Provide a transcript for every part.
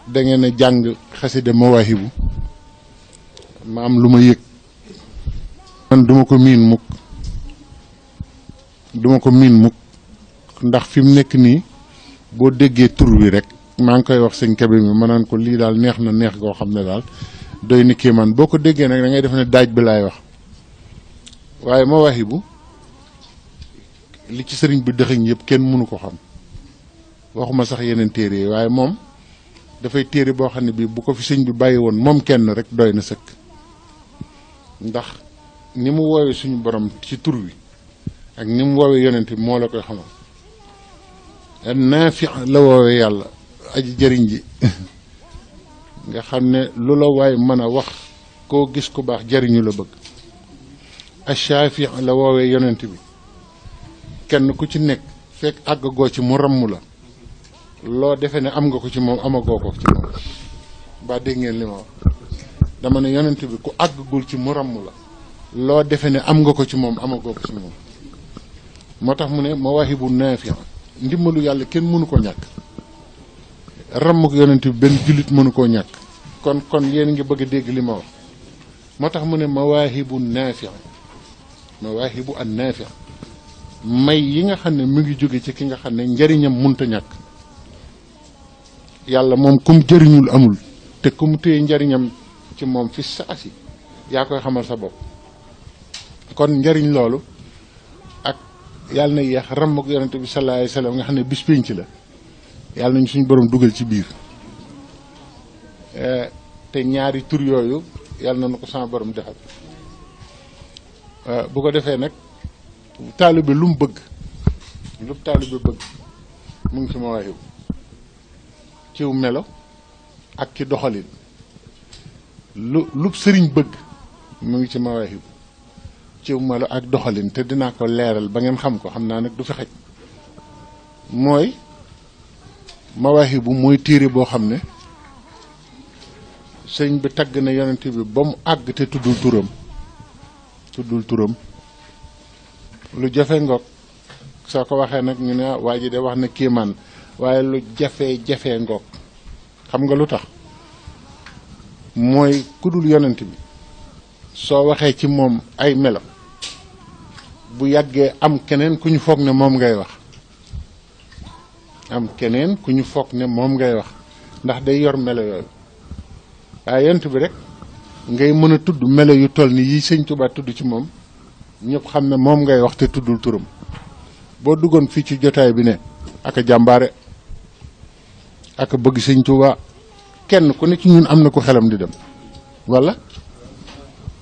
da ngeen a jàng xasida Mawaahibu ma am lu ma yëg man duma ko miin mukk ndax fi mu nekk nii boo déggee tur wi rek maa ngi koy wax sëñ Kebe mi ma naan ko lii daal neex na neex goo xam ne daal doy ni kéemaan boo ko déggee nag da ngay def ne daaj bi laay wax waaye Mawaahibu li ci sëriñ bi dëxëñ yëpp kenn mënu ko xam waxuma sax yeneen téere yi waaye moom dafay téere boo xam ne bii bu ko fi sëñ bi bàyyi woon moom kenn rek doy na sëkk ndax ni mu woowee suñu borom ci tur wi ak ni mu woowee yonent bi moo la koy xamal naafi la woowee yàlla aji jëriñ ji nga xam ne lu la waay mën a wax koo gis ku baax jëriñu la bëgg ashaafi la woowee yonent bi kenn ku ci nekk fekk àggagoo ci mu ramm la loo defee ne am nga ko ci moom amagoo ko ci moom ba dégg ngeen li ma wax dama ne yonent bi ku àggagul ci mu ramm la loo defee ne am nga ko ci moom amagoo ko ci moom moo tax mu ne mawaahibu naafi ndimbalu yàlla kenn mënu ko ñàkk ramm ko yonent bi benn jullit mënu koo ñàkk kon yéen ngi bëgg a dégg li ma wax moo tax mu ne mawaahibu naafi mawaahibu an naafi may yi nga xam ne mu ngi jóge ci ki nga xam ne njariñam munta ñàkk yàlla moom kum jëriñul amul te kum téye njariñam ci moom fi saasi yaa koy xamal sa bopp kon njariñ loolu ak yàlla na yeex ramm ak yonente bi sallallahu alayhi wasallam nga xam ne bis pénc la yàlla nañu suñu borom dugal ci biir te ñaari tur yooyu yàlla na ko sama borom defal bu ko defee nag taalibe lu mu bëgg lu taalibe bëgg mu ngi ci Mawaahibu ciw melo ak ci doxalin lu sëriñ bëgg mu ngi ci Mawaahibu ciw melo ak doxalin te dinaa ko leeral ba ngeen xam ko xam naa nag du fi xaj mooy Mawaahibu mooy téere boo xam ne sëñ bi tagg na yonent bi ba mu àgg te tuddul turam lu jafe ngoog soo ko waxee nag ñu ne waa ji de wax na kéemaan waaye lu jafe ngoog xam nga lu tax mooy ku dul yonent bi soo waxee ci moom ay melo bu yàggee am keneen ku ñu foog ne moom ngay wax ndax day yor melo yooyu waaye yonent bi rek ngay mën a tudd melo yu toll ni yi sëñ Tuubaa tudd ci moom ñëpp xam ne moom ngay wax te tuddul turam boo duggoon fii ci jotaay bi ne aka jàmbaare aka bëgg sëñ Tuubaa kenn ku ne ci ñun am na ko xelam di dem walla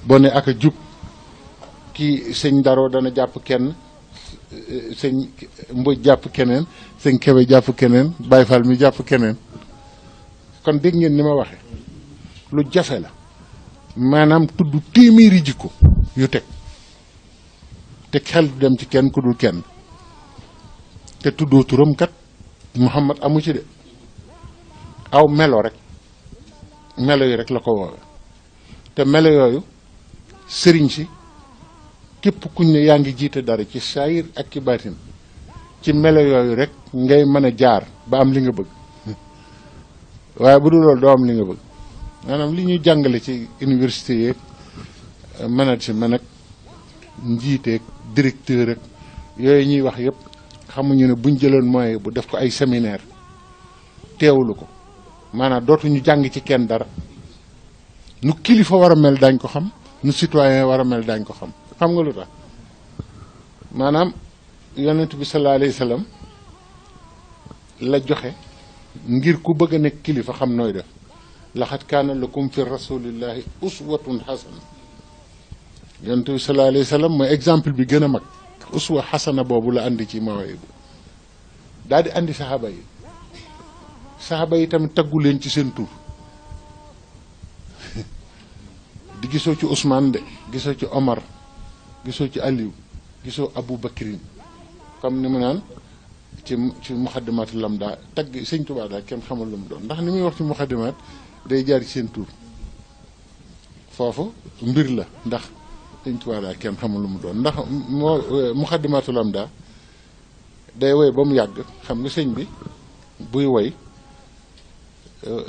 boo ne aka jub kii sëñ Daroo dana jàpp kenn sëñ Mbodj jàpp keneen sëñ Kebe jàpp keneen Baye Fall mi jàpp keneen kon dégg ngeen ni ma waxe lu jafe la maanaam tudd téeméeri jikko yu teg te xel du dem ci kenn ku dul kenn te tuddoo turam kat Muhammad amu ci de aw melo rek melo yi rek la ko woowe te melo yooyu sëriñ si képp kuñ ne yaa ngi jiite dara ci saayir ak ci baatin ci melo yooyu rek ngay mën a jaar ba am li nga bëgg waaye bu dul loolu doo am li nga bëgg maanaam li ñuy jàngale ci université yeeg management ak njiiteeg directeur ak yooyu ñuy wax yëpp xamuñu ne buñ jëloon moyen bu def ko ay séminaire teewlu ko maanaam dootuñu jàng ci kenn dara nu kilifa war a mel daañ ko xam nu citoyen war a mel daañ ko xam xam nga lu tax maanaam yonent bi sallallahu alayhi wasallam la joxe ngir ku bëgg a nekk kilifa xam nooy def laxat kaana lakum fi rasulillahi uswatun xasana yonent bi sallallahu alayhi wasallam mooy exemple bi gën a mag uswa xasana boobu la andi ci Mawaahibu daal di andi saxaaba yi tamit taggu leen ci seen tur di gisoo ci Ousmane de gisoo ci Omar gisoo ci Aliou gisoo Abou Bakrin comme ni mu naan ci muxaddimaatu lamda tagg sëñ Tuubaa daal kenn xamul lu mu doon ndax ni muy wax ci muxaddimaat day jaar ci seen tur foofu mbir la ndax sëñ Tuubaa daal kenn xamul lu mu doon ndax muxaddimaatu lamda day woy ba mu yàgg xam nga sëñ bi buy woy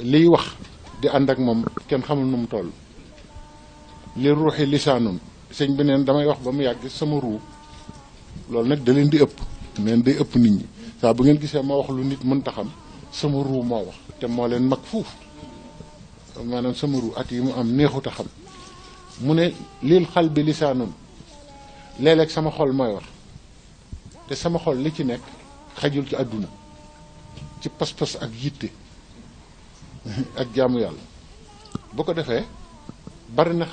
liy wax di ànd ak moom kenn xamul nu mu toll li ruuxi lisaanun sëñ bi neen damay wax ba mu yàgg sama ruu loolu nag da leen di ëpp neen day ëpp nit ñi saa bu ngeen gisee ma wax lu nit mënta xam sama ruu moo wax te moo leen mag fuuf maanaam sama ruu at yi mu am neexut a xam mu ne lil xal bi lisaanun léeg-léeg sama xol mooy wax te sama xol li ci nekk xajul ci àdduna ci pas-pas ak yitte ak jaamu yàlla bu ko defee bari na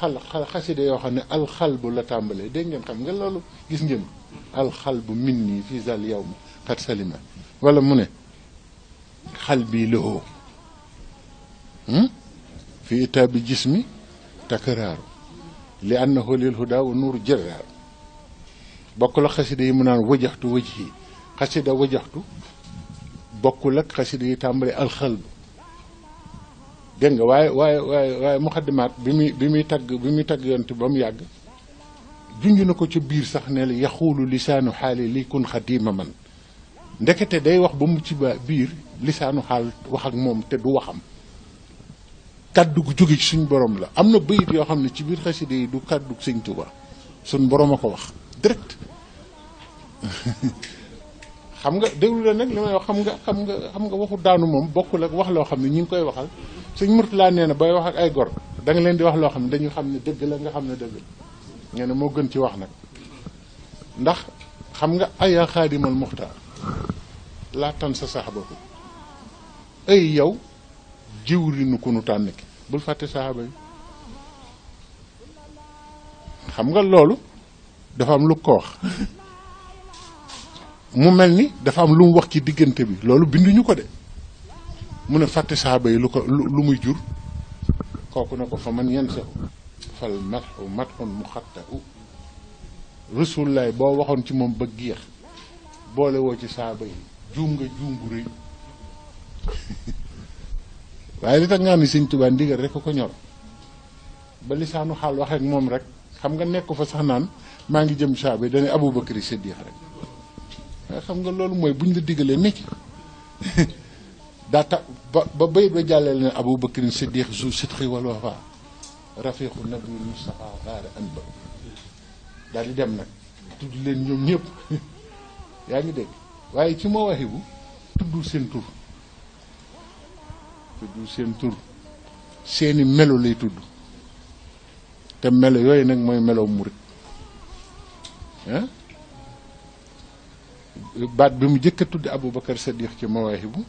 xaside yoo xam ne alxalbu la tàmbalee dégg ngeen xam nga loolu gis ngeen alxalbu min nii fii zal yow mi xat salima wala mu ne xal bii lahoo fi itaabi jismi takaraaru li annahu lil huda wa nuuru jëraaru bokkul ak xaside yi mu naan wajaxtu wajhi xasida wajaxtu bokkul ak xasida yi tàmbalee alxalbu dégg nga waaye muxaddimaat bi muy tagg yonte ba mu yàgg junj na ko ca biir sax ne la yaxuulu lisaanu xaali li kun xadiima man ndekete day wax ba mu ci biir lisaanu xaal wax ak moom te du waxam kaddu gu jóge ci suñ borom la am na bayit yoo xam ne ci biir xasida yi du kaddu sëñ Tuubaa suñ borom a ko wax direct xam nga déglu la nag li may wax xam nga waxu daanu moom bokkul ak wax loo xam ne ñi ngi koy waxal sëñ Murtala nee na bay wax ak ay gor da nga leen di wax loo xam ne dañu xam ne dëgg la nga xam ne dëgg la nee na moo gën ci wax nag ndax xam nga aya xaadimal muxtaar laa tan sa saxaba ko ay yow jiwrinu ku nu tànn ki bul fàtte saxaba yi xam nga loolu dafa am lu ko wax mu mel ni dafa am lu mu wax ci diggante bi loolu binduñu ko de mu ne fàtte saxaba yi lu ko lu muy jur kooku ne ko fa man yen saxu fal matxu matxun mu xatta u rasulullaay boo waxoon ci moom ba géex boole woo ci saxaba yi juum nga juum bu rëy waaye li tax nga xam ne sëñ Tuubaa ndigal rek ko ñor ba lisaanu xaal wax ak moom rek xam nga nekk fa sax naan maa ngi jëm saxaba yi dañuy Abubakar Siddiq rek waaye xam nga loolu mooy buñ la diggalee nekk daa tax ba bayit ba jàllale ne Abubakar Siddiq zu sidqi wal wafa rafiqu nabiul Mustafa xaare an ba daal di dem nag tudd leen ñoom ñëpp yaa ngi dégg waaye ci Mawaahibu tuddul seen tur seeni melo lay tudd te melo yooyu nag mooy melo murit ah baat bi mu jëkk a tudd Abubakar Siddiq ci Mawaahibu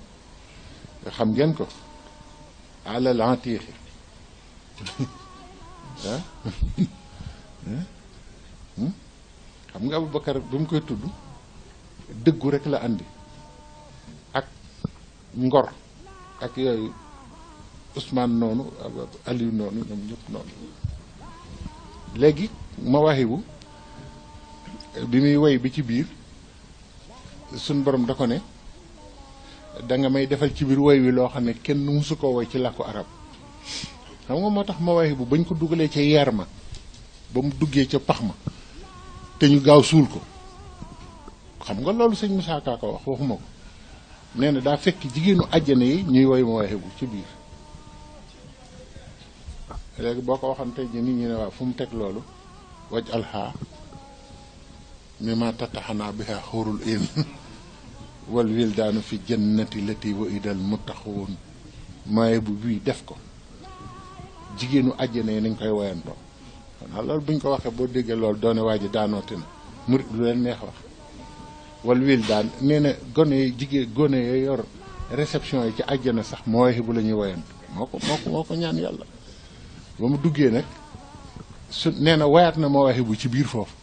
xam ngeen ko alal atiixi xam nga Abubakar bi mu koy tudd dëggu rek la andi ak ngor ak yooyu Ousmane noonu Aliou noonu ñoom ñëpp noonu léegi Mawaahibu bi muy woy bi ci biir suñ borom da ko ne da nga may defal ci biir woy wi loo xam ne kenn musu ko woy ci làkku arab xam nga moo tax Mawaahibu bañ ko dugalee ca yeer ma ba mu duggee ca pax ma te ñu gaaw suul ko xam nga loolu sëñ Moussa Ka ko wax waxuma ko nee na daa fekk jigéenu àjjana yi ñuy woy Mawaahibu ci biir léegi boo ko waxoon tey jii nit ñi ne waaw fu mu teg loolu waj alxaa mi ma tattaxanaa biha xóorul in wal wildaanu fi jannati lati wa idal muttaquun Mawaahibu bii def ko jigéenu àjjana yi nañ koy woyantoo xanaa loolu buñ ko waxee boo déggee loolu doone waa ji daanoote na murit lu leen neex wax wal wildaan nee na gone yi yor réception yi ci àjjana sax Mawaahibu la ñuy woyantu moo ko ñaan yàlla ba mu duggee nag su nee na wayaat na Mawaahibu ci biir foofu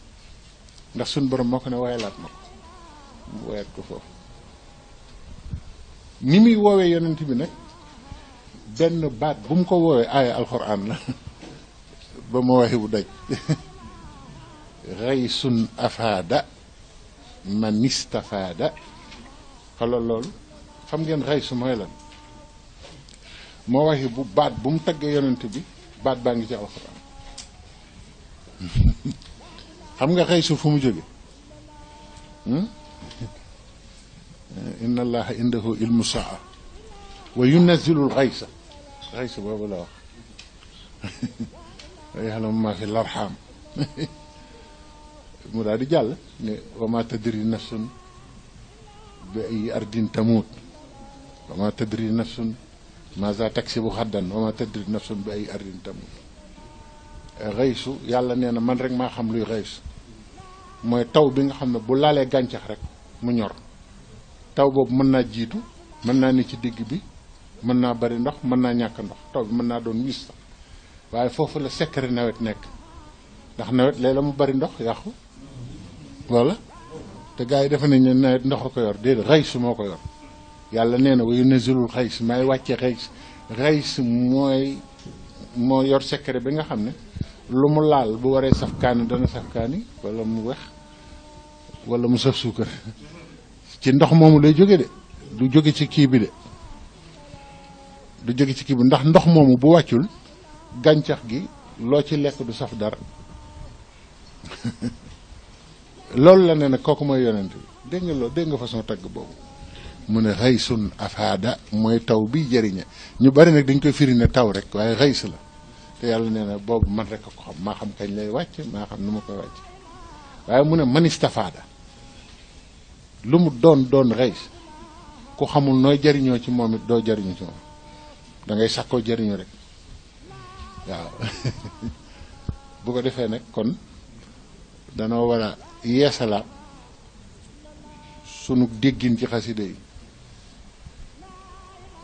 ndax suñ borom moo ko ne wayalaat ma ko mu wayaat ko foofu ni muy woowee yonent bi nag benn baat bu mu ko woowee aaya alxuraan la ba Mawaahibu daj xaysun afaada man istafaada xalal loolu xam ngeen xaysu mooy lan Mawaahibu baat bu mu taggee yonent bi baat baa ngi ci alxuraan xam nga xaysu fu mu jóge inna allaha indahu ilmu saa wa yunazzilul xaysa xaysa boobu la wax wa ya'lamu ma fi larxaam mu daal di jàll ne wa ma tadri nafsun bi ay ardin tamut wa ma tadri nafsun maza taksibu xaddan wa ma tadri nafsun bi ay ardin tamut xaysu yàlla nee na man rek maa xam luy xaysu mooy taw bi nga xam ne bu laalee gàncax rek mu ñor taw boobu mën naa jiitu mën naa ne ci digg bi mën naa bari ndox mën naa ñàkk ndox taw bi mën naa doon wis sax waaye foofu la secret nawet nekk ndax nawet léeg la mu bari ndox yàqu walla te gars yi defe nañ ne nawet ndox a ko yor déedéet xays moo ko yor yàlla nee na wa yunazzilul xays maay wàcce xays moo yor secret bi nga xam ne lu mu laal bu waree saf kaani dana saf kaani walla mu wex walla mu saf suukar ci ndox moomu lay jóge de du jóge ci kii bi de du jóge ci kii bi ndax ndox moomu bu wàccul gàncax gi loo ci lekk du saf dara loolu la ne nag kooku mooy yonent bi dégg nga loolu dégg nga façon tagg boobu mu ne xaysun afaada mooy taw bi jëriñe ñu bari nag dañ koy firi ne taw rek waaye xays la te yàlla nee na boobu man rek a ko xam maa xam kañ lay wàcc maa xam nu ma koy wàcc waaye mu ne manistafaada lu mu doon xays ku xamul nooy jariñoo ci moom it doo jariñu ci moom da ngay sàkkoo jariñu rek waaw bu ko defee nag kon danoo war a yeesalaat sunu déggin ci xasida yi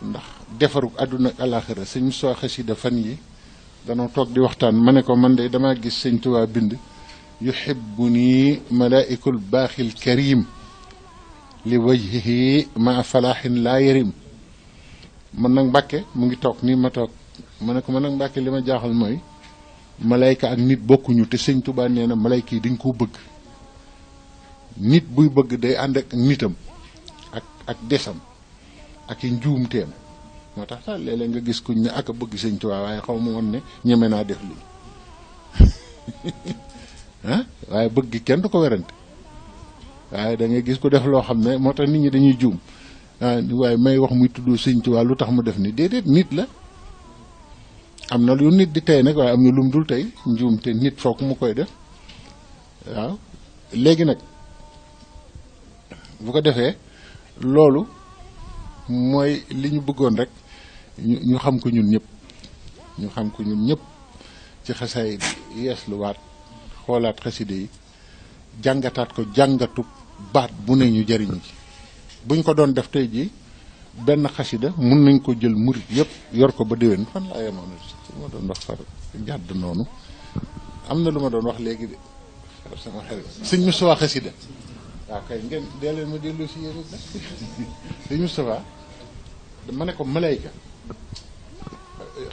ndax defaruk àdduna ak alaaxira sëñ soo xasida fan yi danoo toog di waxtaan ma ne ko man de damaa gis sëñ Tuubaa bind yuhibbuni malaaikul baaxil karim li wajhihi ma falaaxin laa yarim man nag Mbàkke mu ngi toog nii ma toog ma ne ko man nag Mbàkke li ma jaaxal mooy malayka ak nit bokkuñu te sëñ Tuubaa nee na malayka yi dañ koo bëgg nit buy bëgg day ànd ak nitam ak desam ak i njuumteem moo tax sax léeg-léeg nga gis kuñ ne ak a bëgg sëñ Tuubaa waaye xaw ma woon ne ñeme naa def lii ah waaye bëgg gi kenn du ko werante waaye da ngay gis ku def loo xam ne moo tax nit ñi dañuy juum waaye may wax muy tudd sëñ Tuubaa lu tax mu def ni déedéet nit la am na lu nit di tey nag waaye am na lu mu dul tey njuum te nit foog mu koy def waaw léegi nag bu ko defee loolu mooy li ñu bëggoon rek ñu xam ko ñun ñëpp ñu xam ko ñun ñëpp ci xasaay yeesluwaat xoolaat xaside yi jàngataat ko jàngatu baat bu ne ñu jariñu ci buñ ko doon def tey jii benn xasida mun nañ ko jël murit yëpp yor ko ba déwén fan laa yemoon ma doon wax far jàdd noonu am na lu ma doon wax léegi de far sama xel sëñ Moustapha xasida waaw kay ngeen dee leen ma dellu si yéen it sëñ Moustapha ma ne ko malayka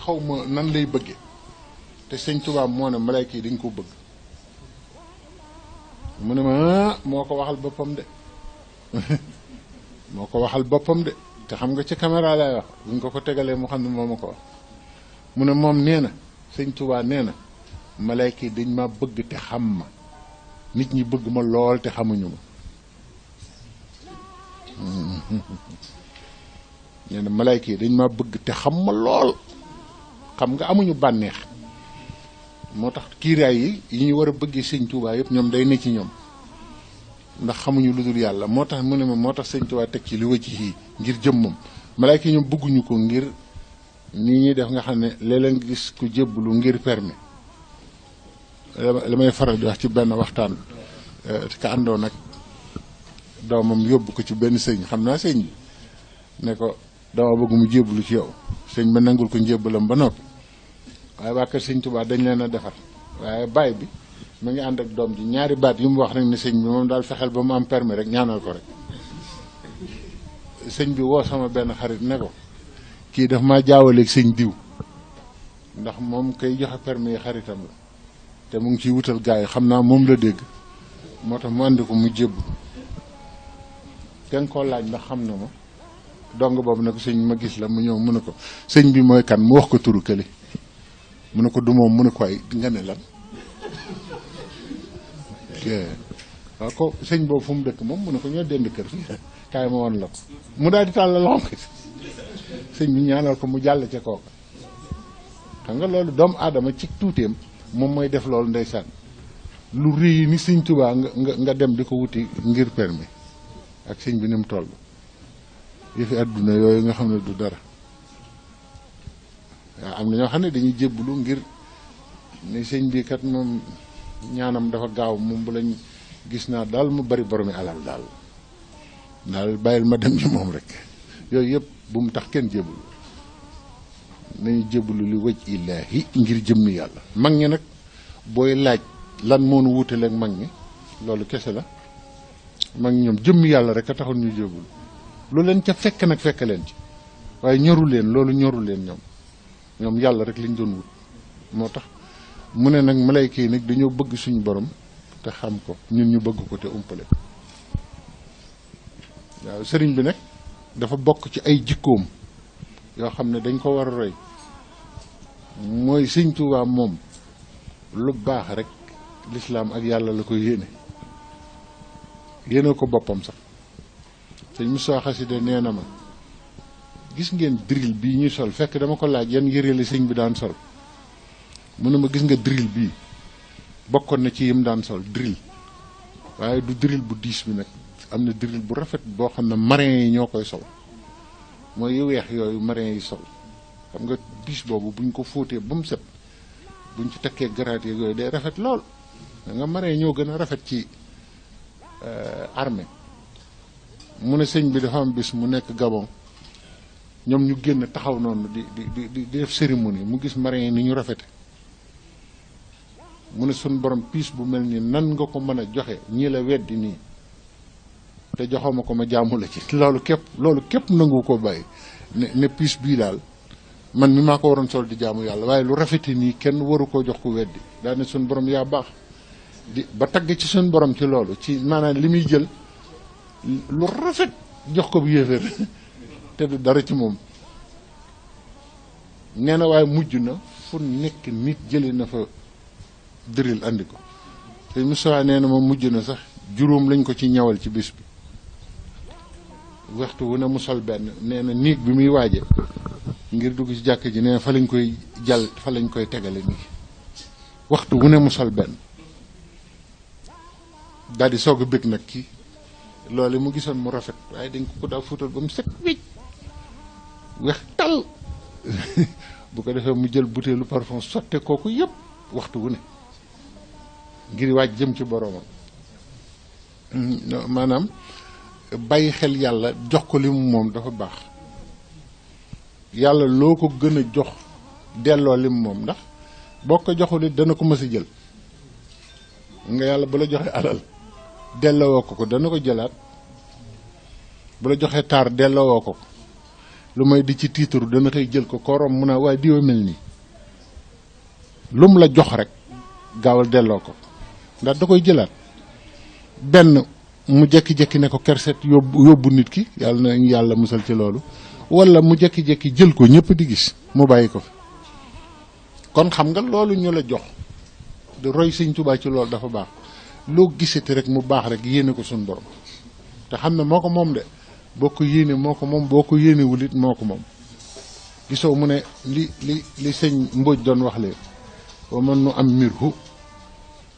xaw ma nan lay bëgge te sëñ Tuubaa moo ne malayka yi dañ ko bëgg mu ne ma moo ko waxal boppam de moo ko waxal boppam de te xam nga ci caméra lay wax buñ ko tegalee mu xam ne moo ma ko wax mu ne moom nee na sëñ Tuubaa nee na malayka yi dañ ma bëgg te xam ma nit ñi bëgg ma lool te xamuñu ma nee na malayka yi dañ ma bëgg te xam ma lool xam nga amuñu bànneex moo tax kiiraay yi ñu war a bëggee sëñ Tuubaa yëpp ñoom day ne ci ñoom ndax xamuñu lu dul yàlla moo tax mu ne ma moo tax sëñ Tuubaa teg ci li wëcc yi ngir jëmmam malayka yi ñoom bëgguñu ko ngir nii ñuy def nga xam ne léeg-léeg nga gis ku jébbalu ngir permis la may faral di wax ci benn waxtaan ka àndoon nag doomam yóbbu ko ci benn sëñ xam naa sëñ bi ne ko dama bëgg mu jébbalu ci yow sëñ ba nangul ko njébbalam ba noppi waaye waa kër sëñ Tuubaa dañ leen a defar waaye baay bi mu ngi ànd ak doom ji ñaari baat yu mu wax rek ne sëñ bi moom daal fexeel ba mu am permis rek ñaanal ko rek sëñ bi woo sama benn xarit ne ko kii daf maa jaawaleeg sëñ diw ndax moom kay joxe permis yi xaritam la te mu ngi ciy wutal gars yi xam naa moom la dégg moo tax mu andi ko mu jébbu kenn koo laaj ndax xam na ma dong boobu ne ko sëñ ma gis la mu ñëw mu ne ko sëñ bi mooy kan mu wax ko turu kële mu ne ko du moom mu ne ko ay nga ne lan waaw ko sëñ boobu fu mu dëkk moom mu ne ko ñoo dend kër fii kaay ma woon la ko mu daal di tàll loxo ko sëñ bi ñaanal ko mu jàll ca kooka xam nga loolu doomu aadama ci tuuteem moom mooy def loolu ndeysaan lu rëy ni sëñ Tuubaa nga dem di ko wuti ngir permis ak sëñ bi ni mu toll yëfi àdduna yooyu nga xam ne du dara waaw am na ñoo xam ne dañuy jébbalu ngir ne sëñ bi kat moom ñaanam dafa gaaw moom bu lañ gis naa daal mu bari boromi alal daal bàyyil ma dem ci moom rek yooyu yëpp bu mu tax kenn jébbalu nañu jébbalu li waj illaahi ngir jëmmi yàlla mag ñi nag booy laaj lan moo nu wuutale ak mag ñi loolu kese la mag ñi ñoom jëmmi yàlla rek a taxoon ñu jébbalu lu leen ca fekk nag fekk leen ci waaye ñoru leen loolu ñoru leen ñoom yàlla rek liñ doon wut moo tax mu ne nag malayka yi nag dañoo bëgg suñu borom te xam ko ñun ñu bëgg ko te umpale waaw sëriñ bi nag dafa bokk ci ay jikkoom yoo xam ne dañ ko war a roy mooy sëñ Tuubaa moom lu baax rek lislaam ak yàlla la ko yéene ko boppam sax sëñ Moussa Xasida nee na ma gis ngeen drill bii ñuy sol fekk dama ko laaj yan yëre la sëñ bi daan sol mu ne ma gis nga drill bii bokkoon na ci yim daan sol drill waaye du drill bu diis bi nag am na drill bu rafet boo xam ne marin yi ñoo koy sol mooy yu weex yooyu marin yi sol xam nga diis boobu buñ ko fóotee ba mu set buñ ci takkee garaat yeeg yooyu day rafet lool nga marin ñoo gën a rafet ci armée mu ne sëñ bi dafa am bis mu nekk Gabon ñoom ñu génn taxaw noonu di def cérémonie mu gis marin yi ni ñu rafete mu ne suñ borom piis bu mel ni nan nga ko mën a joxe ñii la weddi nii te joxoma ko ma jaamu la ci loolu képp nangu ko bàyyi ne piis bii daal man mi maa ko waroon sol di jaamu yàlla waaye lu rafete nii kenn waru koo jox ku weddi daa ne suñ borom yaa baax ba tagg ci suñ borom ci loolu ci maanaam li muy jël lu rafet jox ko bu yéeféer te du dara ci moom nee na waaye mujj na fu nekk nit jële na fa dëril andi ko te Moussa nee na ma mujj na sax juróom lañ ko ci ñawal ci bis bi waxtu wu ne mu sol benn nee na néeg bi muy waaje ngir dugg ci jàkk ji nee na fa lañ koy fa lañ koy tegale nii waxtu wu ne mu sol benn daal di soog a bëgg nag kii loolu mu gisoon mu rafet waaye dañ ko daa fóotal ba mu set wicc weex tal bu ko defee mu jël butéelu parfum sotte kooku yëpp waxtu wu ne ngir waaj jëm ci boroomam maanaam bàyyi xel yàlla jox ko li mu moom dafa baax yàlla loo ko gën a jox delloo li mu moom ndax boo ko joxul it dana ko mës a jël nga yàlla bu la joxee alal delloo ko dana ko jëlaat bu la joxee taar delloo ko lu may di ci tiitaru dana koy jël ko korom mun a waaye diwa mel nii lu mu la jox rek gaawal delloo ko ndax da koy jëlaat benn mu jekki-jekki ne ko kerset yóbbu nit ki yàlla na yàlla musal ci loolu wala mu jekki-jekki jël ko ñëpp di gis mu bàyyi ko fi kon xam nga loolu ñu la jox di roy sëñ Tuubaa ci loolu dafa baax loo gisati rek mu baax rek yéene ko suñu borom te xam ne moo ko moom de boo ko yéene moo ko moom boo ko yéenewul it moo ko moom gisoo mu ne li sëñ Mbóoj doon wax leen wa man nu am mirhu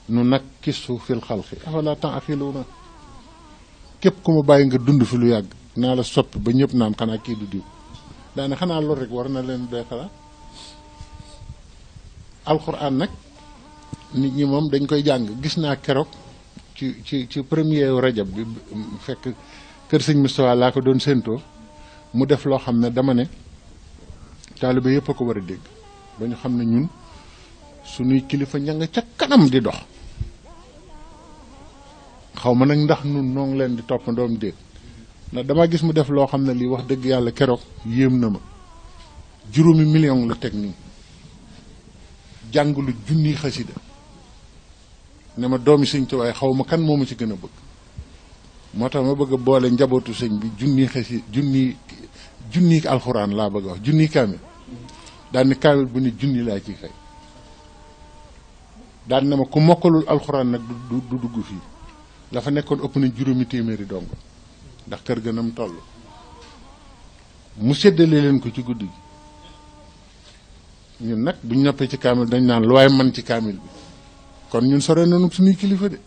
nu nag kisu fil xalqi afala ta'qiluuna képp ku ma bàyyi nga dund fi lu yàgg naa la soppi ba ñëpp naan xanaa kii du diw daane xanaa loolu rek war na leen doy xalaat alxuraan nag nit ñi moom dañ koy jàng gis naa keroog ci premier rajab bi fekk kër sëñ Moustapha laa ko doon séentoo mu def loo xam ne dama ne taalibe yëpp a ko war a dégg ba ñu xam ne ñun suñuy kilifa ña nga ca kanam di dox xaw ma nag ndax nun noo ngi leen di toppandoom déet ndax dama gis mu def loo xam ne lii wax dëgg yàlla keroog yéem na ma 5 million la teg nii jàngulu junni xasida ne ma doomi sëñ Tuubaa xaw ma kan moo ma ci gën a bëgg moo tax ma bëgg a boole njabootu sëñ bi junni alxuraan laa bëgg a wax junni kaamil daan ne kaamil bu ne junni laa ciy fay daan ne ma ku mokkalul alxuraan nag du dugg fii la fa nekkoon ëpp na 5 téeméeri dong ndax kër ga nam toll mu séddale leen ko ci guddi gi ñun nag buñ noppee ci kaamil dañ naan lu waay man ci kaamil bi kon ñun sore nañu suñuy kilifa de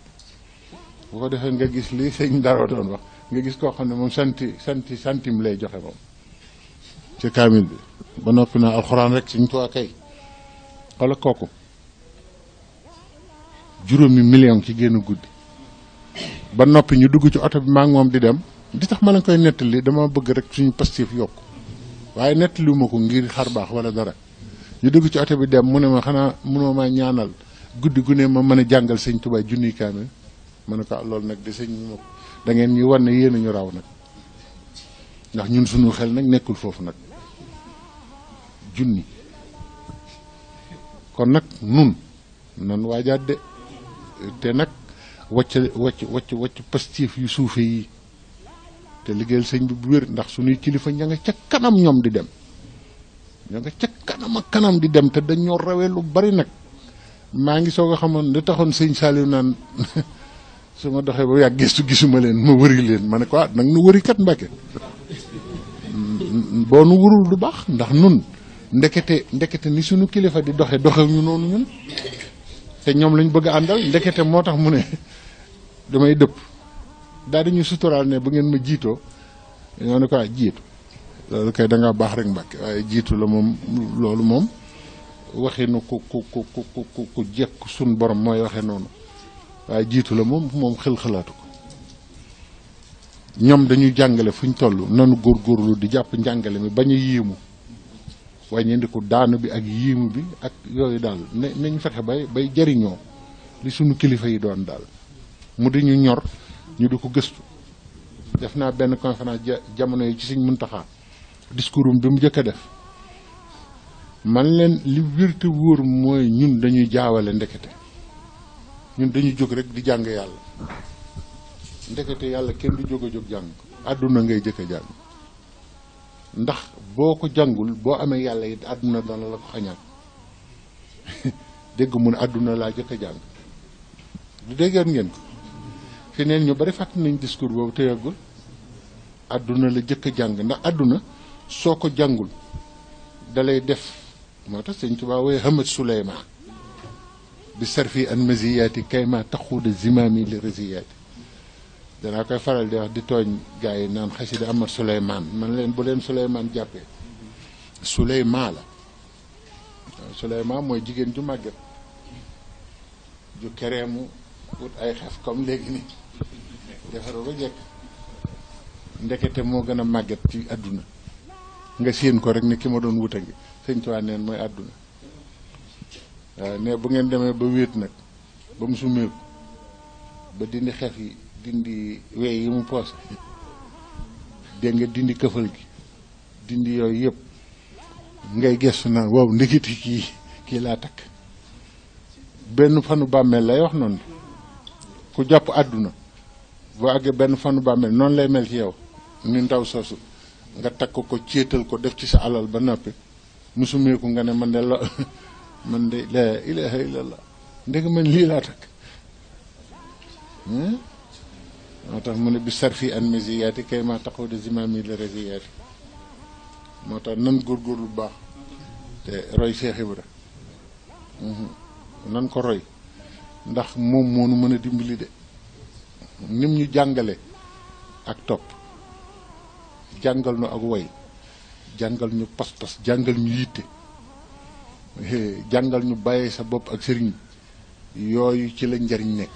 bu ko defee nga gis li sëñ Daro doon wax nga gis koo xam ne moom centime lay joxe moom ci kaamil bi ba noppi naa alxuraan rek suñ tuwaa kay xoola kooku juróomi million ci génn guddi ba noppi ñu dugg ci oto bi maa ngi moom di dem di tax ma la koy nettali dama bëgg rek suñu pastif yokk waaye nettaliwuma ko ngir xar baax wala dara ñu dugg ci oto bi dem mu ne ma xanaa mënoo maa ñaanal guddi gu ne ma mën a jàngal sëñ Tuubaa junniy kaamil ma ne ko loolu nag di sëñ ma da ngeen ñu wan ne yéen a ñu raw nag ndax ñun suñu xel nag nekkul foofu nag junni kon nag nun nan waajaat de te nag wacc pastif yu suufe yi te liggéeyal sëñ bi bu wér ndax suñuy kilifa ña nga ca kanam ñoom di dem ña nga ca kanam ak kanam di dem te dañoo rawee lu bari nag maa ngi soog a xamoon li taxoon sëñ Saliou naan su ma doxee ba yàgg gëstu gisuma leen ma wëri leen ma ne ko nag nu wëri kat Mbàkke boo nu wurul du baax ndax nun ndekete ni suñu kilifa di doxew ñu noonu ñun te ñoom lañ bëgg a àndal ndekete moo tax mu ne damay dëpp daal di ñu suturaal ne bu ngeen ma jiitoo ñoo ne ko jiitu loolu kay da ngaa baax rek Mbàkke waaye jiitu la moom loolu moom waxinu ku jekk suñ borom mooy waxee noonu waaye jiitu la moom xel xalaatu ko ñoom dañuy jàngale fu ñu toll nanu góorgóorlu di jàpp njàngale mi bañ a yéemu wàññeendiku daanu bi ak yéemu bi ak yooyu daal nañ fexe bay jariñoo li suñu kilifa yi doon daal mu di ñu ñor ñu di ko gëstu def naa benn conférence jamono yi ci Sëñ Muntaxa discours bi mu njëkk a def man leen li wér te wóor mooy ñun dañuy jaawale ndekete ñun dañuy jóg rek di jàng yàlla ndekete yàlla kenn du jóg a jóg jàng àdduna ngay jëkk a jàng ndax boo ko jàngul boo amee yàlla it àdduna dana la ko xañaan dégg mu ne àdduna laa jëkk a jàng du déggoon ngeen ko fi neen ñu bari fàtt nañ discours boobu te yàggul àdduna la jëkk a jàng ndax àdduna soo ko jàngul dalay def moo tax Sëñ Tuubaa wooye Hamad Suleymaan bi sarfi an maziyaati kayma taxuuda zimaami li raziyaati danaa koy faral di wax di tooñ gars yi naan xasida Amad Suleymaan man leen bu leen Suleymaan jàppee Suleymaan la Suleymaan mooy jigéen ju màgget ju kereemu wut ay xef comme léegi ni defaru ba jekk ndekete moo gën a màgget ci àdduna nga séen ko rek ni ki ma doon wuta ngi Sëñ Tuubaa neen mooy àdduna waaw ne bu ngeen demee ba wéet nag ba mu sumeeku ba dindi xef yi dindi wey yi mu poose dégg nga dindi këfal gi dindi yooyu yëpp ngay gestu naan waaw ndekiti kii laa takk benn fanu bàmmeel lay wax noonu ku jàpp àdduna boo àggee benn fanu bàmmeel noonu lay mel ci yow ni ndaw soosu nga takk ko céetal ko def ci sa alal ba noppi mu sumeeku nga ne man de la ilaha illallah ndeg man lii laa takk moo tax mu ne bi sarfi an masiyaati kay ma taxaw de zimaami la rasiyaati moo tax nan góorgóorlu bu baax te roy Cheikh Ibra nan ko roy ndax moom moo nu mën a dimbali de nim ñu jàngale ak topp jàngal nu ak woy jàngal ñu pas-pas jàngal ñu yitte jàngal ñu bàyyee sa bopp ak sëriñ yooyu ci la njariñ nekk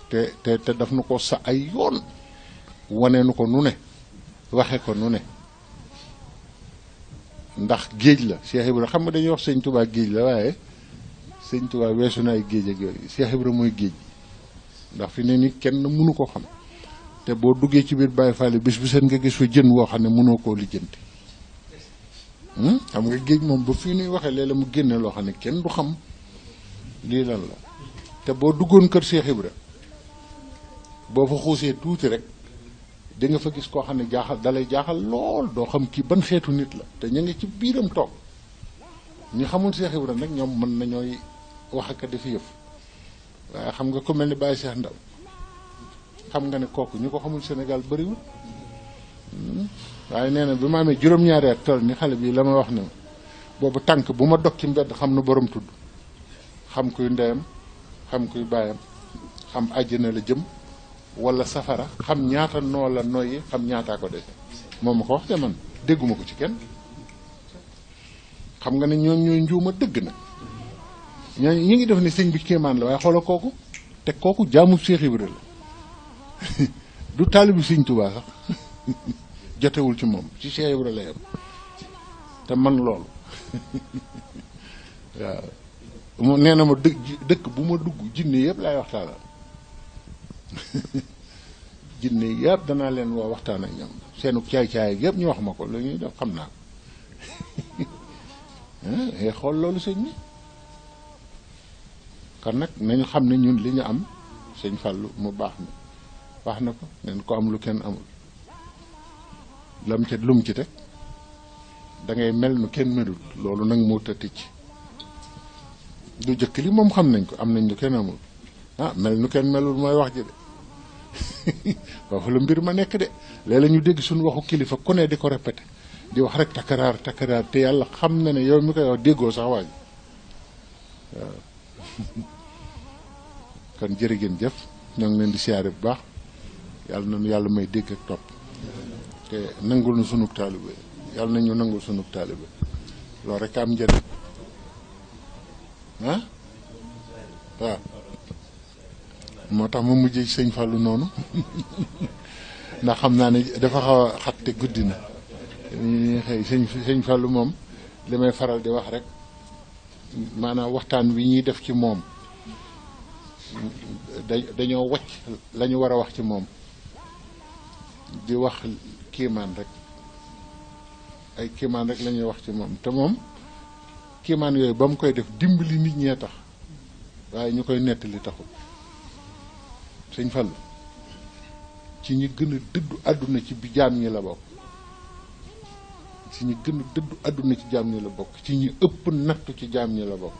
te daf nu ko sa ay yoon wane nu ko nu ne waxe ko nu ne ndax géej la Cheikh Ibra xam nga dañuy wax Sëñ Tuubaa géej la waaye Sëñ Tuubaa weesu na ay géej ak yooyu Cheikh Ibra mooy géej ndax fi ne ni kenn mënu ko xam te boo duggee ci biir Baye Fall bis bu seen nga gis fa jën woo xam ne mënoo koo lijjanti xam nga géej moom ba fii nuy waxee léeg-léeg mu génne loo xam ne kenn du xam lii lan la te boo duggoon kër Cheikh Ibra boo fa xuusee tuuti rek di nga fa gis koo xam ne dalay jaaxal lool doo xam kii ban xeetu nit la te ñu ngi ci biiram toog ñi xamul Cheikh Ibra nag ñoom mën nañooy wax ak def yëf waaye xam nga ku mel ni Baye Cheikh Ndaw xam nga ne kooku ñu ko xamul Sénégal bëriwul waaye nee na bi ma amee juróom-ñaari at toll ni xale bi la ma wax ne boobu tànk bu ma dog ci mbedd xam nu borom tudd xam kuy ndeyam xam kuy baayam xam àjjana la jëm wala safara xam ñaata noo la noyyi xam ñaataa ko dese moom ma ko wax de man dégguma ko ci kenn. xam nga ne ñoom ñooy njuuma dëgg na ñooñu ñu ngi def ne sëñ bi kéemaan la waaye xoolal kooku te kooku jaamu Cheikh Ibra la du taalibu sëñ Tuubaa sax jotewul ci moom ci Cheikh Ibra la yam te man loolu waaw mu nee na ma dëkk bu ma dugg jinne yëpp laay waxtaanal jinne yëpp danaa leen woo waxtaan ak ñoom seenu caay-caay yëpp ñu wax ma ko la ñuy def xam naa ko xool loolu sëñ bi kon nag nañu xam ne ñun li ñu am sëñ Fallou mu baax mi wax na ko neen ko am lu kenn amul lam ca lum ci teg da ngay mel nu kenn melul loolu nag moo tëtic du jëkk li moom xam nañ ko am nañ lu kenn amul mel nu kenn melul mooy wax ji de foofu la mbir ma nekk de léeg-léeg ñu dégg suñu waxu kilifa ku ne di ko répété di wax rek takkaraar te yàlla xam na ne yow mi koy wax déggoo sax waaj waaw kon jërë ngeen jëf ñoo ngi leen di siyaare bu baax yàlla nañu yàlla may dégg ak topp te nangul na sunug taalibe yàlla nañu nangul sunug taalibe loolu rek am njëriñ waaw moo tax ma mujjee ci sëñ Fallou noonu ndax xam naa ne dafa xaw a xat te guddi na ñu xëy sëñ Fallou moom li may faral di wax rek maanaam waxtaan wi ñuy def ci moom dañoo wacc la ñu war a wax ci moom di wax kiimaan rek ay kiimaan rek la ñuy wax ci moom te moom kiimaan yooyu ba mu koy def dimbali nit ñee tax waaye ñu koy nettali taxul sëñ Fallou ci ñi gën a dëddu àdduna ci bi jaam ñi la bokk ci ñi gën a dëddu àdduna ci jaam ñi la bokk ci ñi ëpp nattu ci jaam ñi la bokk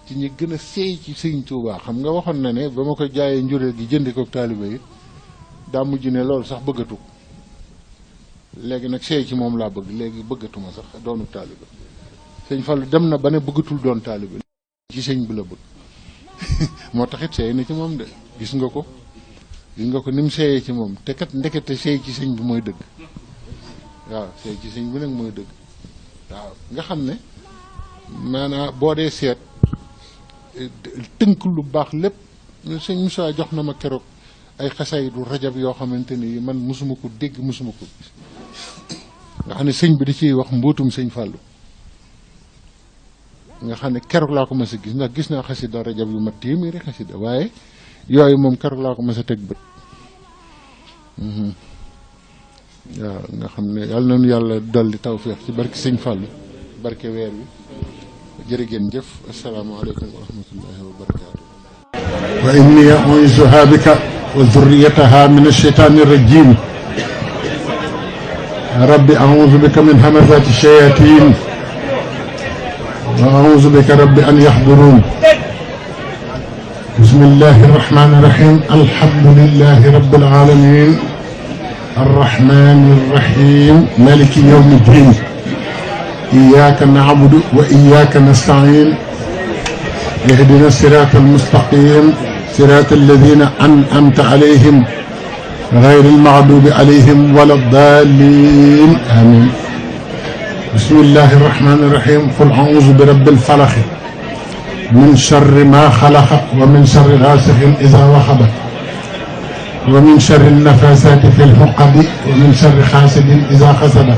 ci ñi gën a seey ci sëñ Tuubaa xam nga waxoon na ne ba ma ko jaayee njureel gi jëndi ko taalibe yi daa mujj ne loolu sax bëggatu ko léegi nag seey ci moom laa bëgg léegi bëggatuma sax doonu taalibe sëñ Fallou dem na ba ne bëggatul doon taalibe ci sëñ bi la bëgg moo taxit seey na ci moom de gis nga ko ni mu seeyee ci moom te kat ndekete seey ci sëñ bi mooy dëgg waaw seey ci sëñ bi nag mooy dëgg waaw nga xam ne maanaam boo dee seet tënk lu baax lépp sëñ Moussa jox na ma keroog ay xasay du rajab yoo xamante ni man mosuma ko dégg mosuma ko gis nga xam ne sëñ bi da ciy wax mbootum sëñ Fallou nga xam ne keroog laa ko mës a gis ndax gis naa xasida rajab yu ma téeméeri xasida waaye yooyu moom keroog laa ko mës a teg bët waaw nga xam ne yàlla nañu yàlla dolli tawfeex ci barke sëñ Fallou barke weer wi jërë ngeen jëf asalaamaaleykum wa rahmatullahi wa barakaatu. wa inni u'iizuhaa bika wa zurriyatahaa mina shaytaani rajiim rabbi a'uuzu bika min hamazaati shayaatiin wa a'uuzu bika rabbi an yahduruun bismillahi rahmaani rahiim alhamdulillahi rabbil aalamiin arrahmaani rrahiim maaliki yawmi ddiin إياك نعبد وإياك نستعين اهدنا الصراط المستقيم صراط الذين أنعمت عليهم غير المغضوب عليهم ولا الضالين آمين بسم الله الرحمن الرحيم قل أعوذ برب الفلق من شر ما خلق ومن شر غاسق إذا وقب ومن شر النفاثات في العقد ومن شر حاسد إذا حسد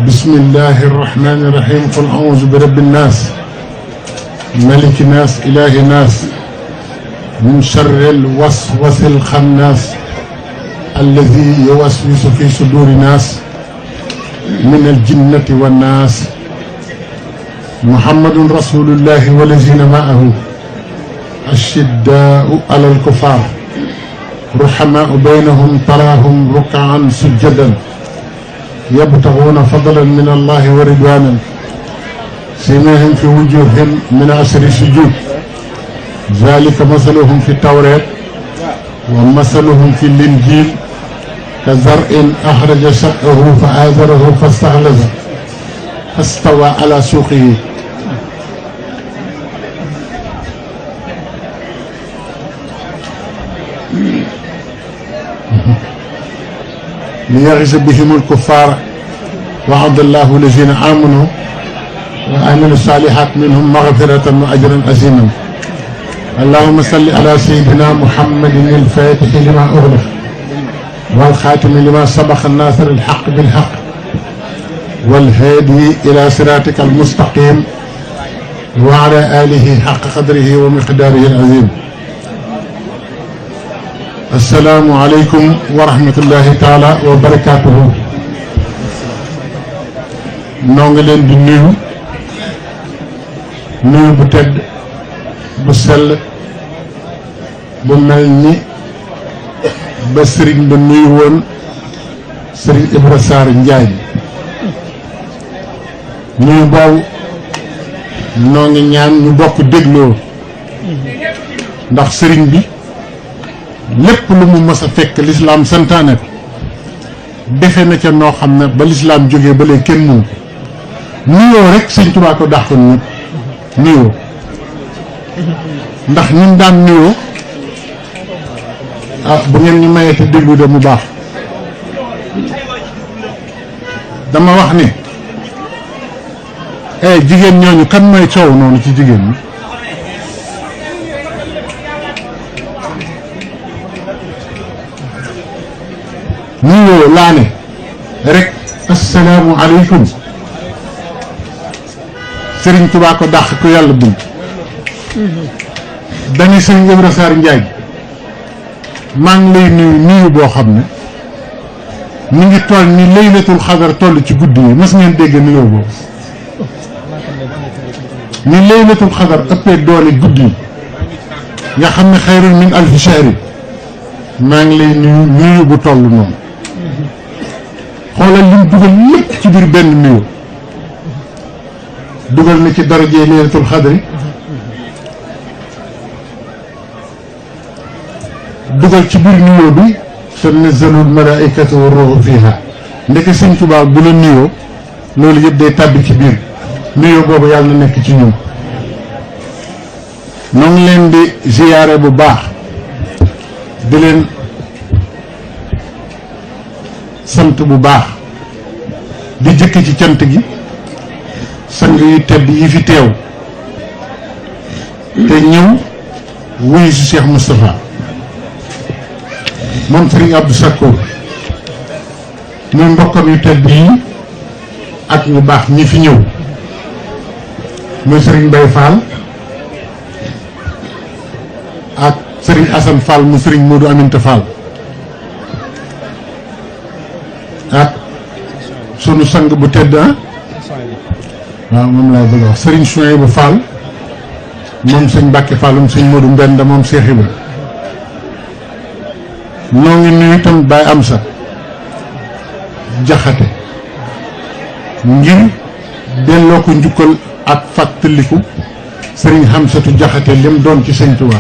بسم الله الرحمن الرحيم قل أعوذ برب الناس ملك الناس إله الناس من شر الوسوس الخناس الذي يوسوس في صدور الناس من الجنة والناس محمد رسول الله والذين معه الشداء على الكفار رحماء بينهم تراهم ركعا سجدا يبتغون فضلا من الله ورضوانا سيماهم في وجوههم من أثر السجود ذلك مثلهم في التوراة ومثلهم في الإنجيل كزرع أخرج شطأه فآزره فاستغلظ فاستوى على سوقه ليغز بهم الكفار وعد الله الذين آمنوا وعملوا الصالحات منهم مغفرة وأجرا عظيما اللهم صل على سيدنا محمد الفاتح لما أغلق والخاتم لما سبق الناصر الحق بالحق والهادي إلى صراطك المستقيم وعلى آله حق قدره ومقداره العظيم السلام عليكم ورحمة الله تعالى وبركاته نونغلين دي نيو بو تedd bu sell bu mel ni ba sëriñ ba nuyu woon sëriñ Ibra Sarr Njaay nuyu boobu noo ngi ñaan ñu bokk dégloo ndax sëriñ bi lépp lu mu mës a fekk lislaam santaane ko defe na ca noo xam ne ba lislaam jógee ba léegi kenn mënu nuyoo rek sëñ Tuubaa ko dàqoon ñëpp nuyoo ndax ñun daan nuyoo bu ngeen ñu mayee te déglu de mu baax dama wax ni jigéen ñooñu kan mooy coow noonu ci jigéen ñi nuyoo laa ne rek assalaamu aleykum Sëriñ Tuubaa ko dàq ko yàlla bind dañu Sëriñ Ibra Sarr Njaay maa ngi lay nuyu boo xam ne mu ngi toll ni laylatul xadar toll ci guddi yi mas ngeen dégg nuyoo boobu ni laylatul xadar ëppee doole guddi yi nga xam ne xayrun min alfi shahri maa ngi lay nuyu bu toll noonu xoolal lim dugal lépp ci biir benn nuyoo dugal na ci darajee laylatul xadri dugal ci biir nuyoo bi tanazzalul malaa'ikatu wa ruuhu fiihaa ndeke Sëñ Tuubaa bu la nuyoo loolu yëpp day tàbbi ci biir nuyoo boobu yàlla na nekk ci ñun ñoo ngi leen di ziyaare bu baax di leen sant bu baax di jëkk ci cant gi sang yu tedd yi fi teew te ñëw wuyu si Cheikh Moustapha moom Serigne Abdou Sakkour muy mbokkam yu tedd yi ak ñu baax ñi fi ñëw muy Serigne Mbaye Fall ak Serigne Assane Fall mu Serigne Modou Aminta Fall ak sunu sang bu tedd waaw moom laay bëgg a wax Serigne Souhaïbou Fall moom sëñ Mbàkke Fallum sëñ Modou Mbenda moom Cheikh Ibra noo ngi nuyu itam Baye Amsa Jaxate ngir delloo ko njukkal ak fàttaliku Serigne Hamsatu Jaxate lim doon ci sëñ Tuubaa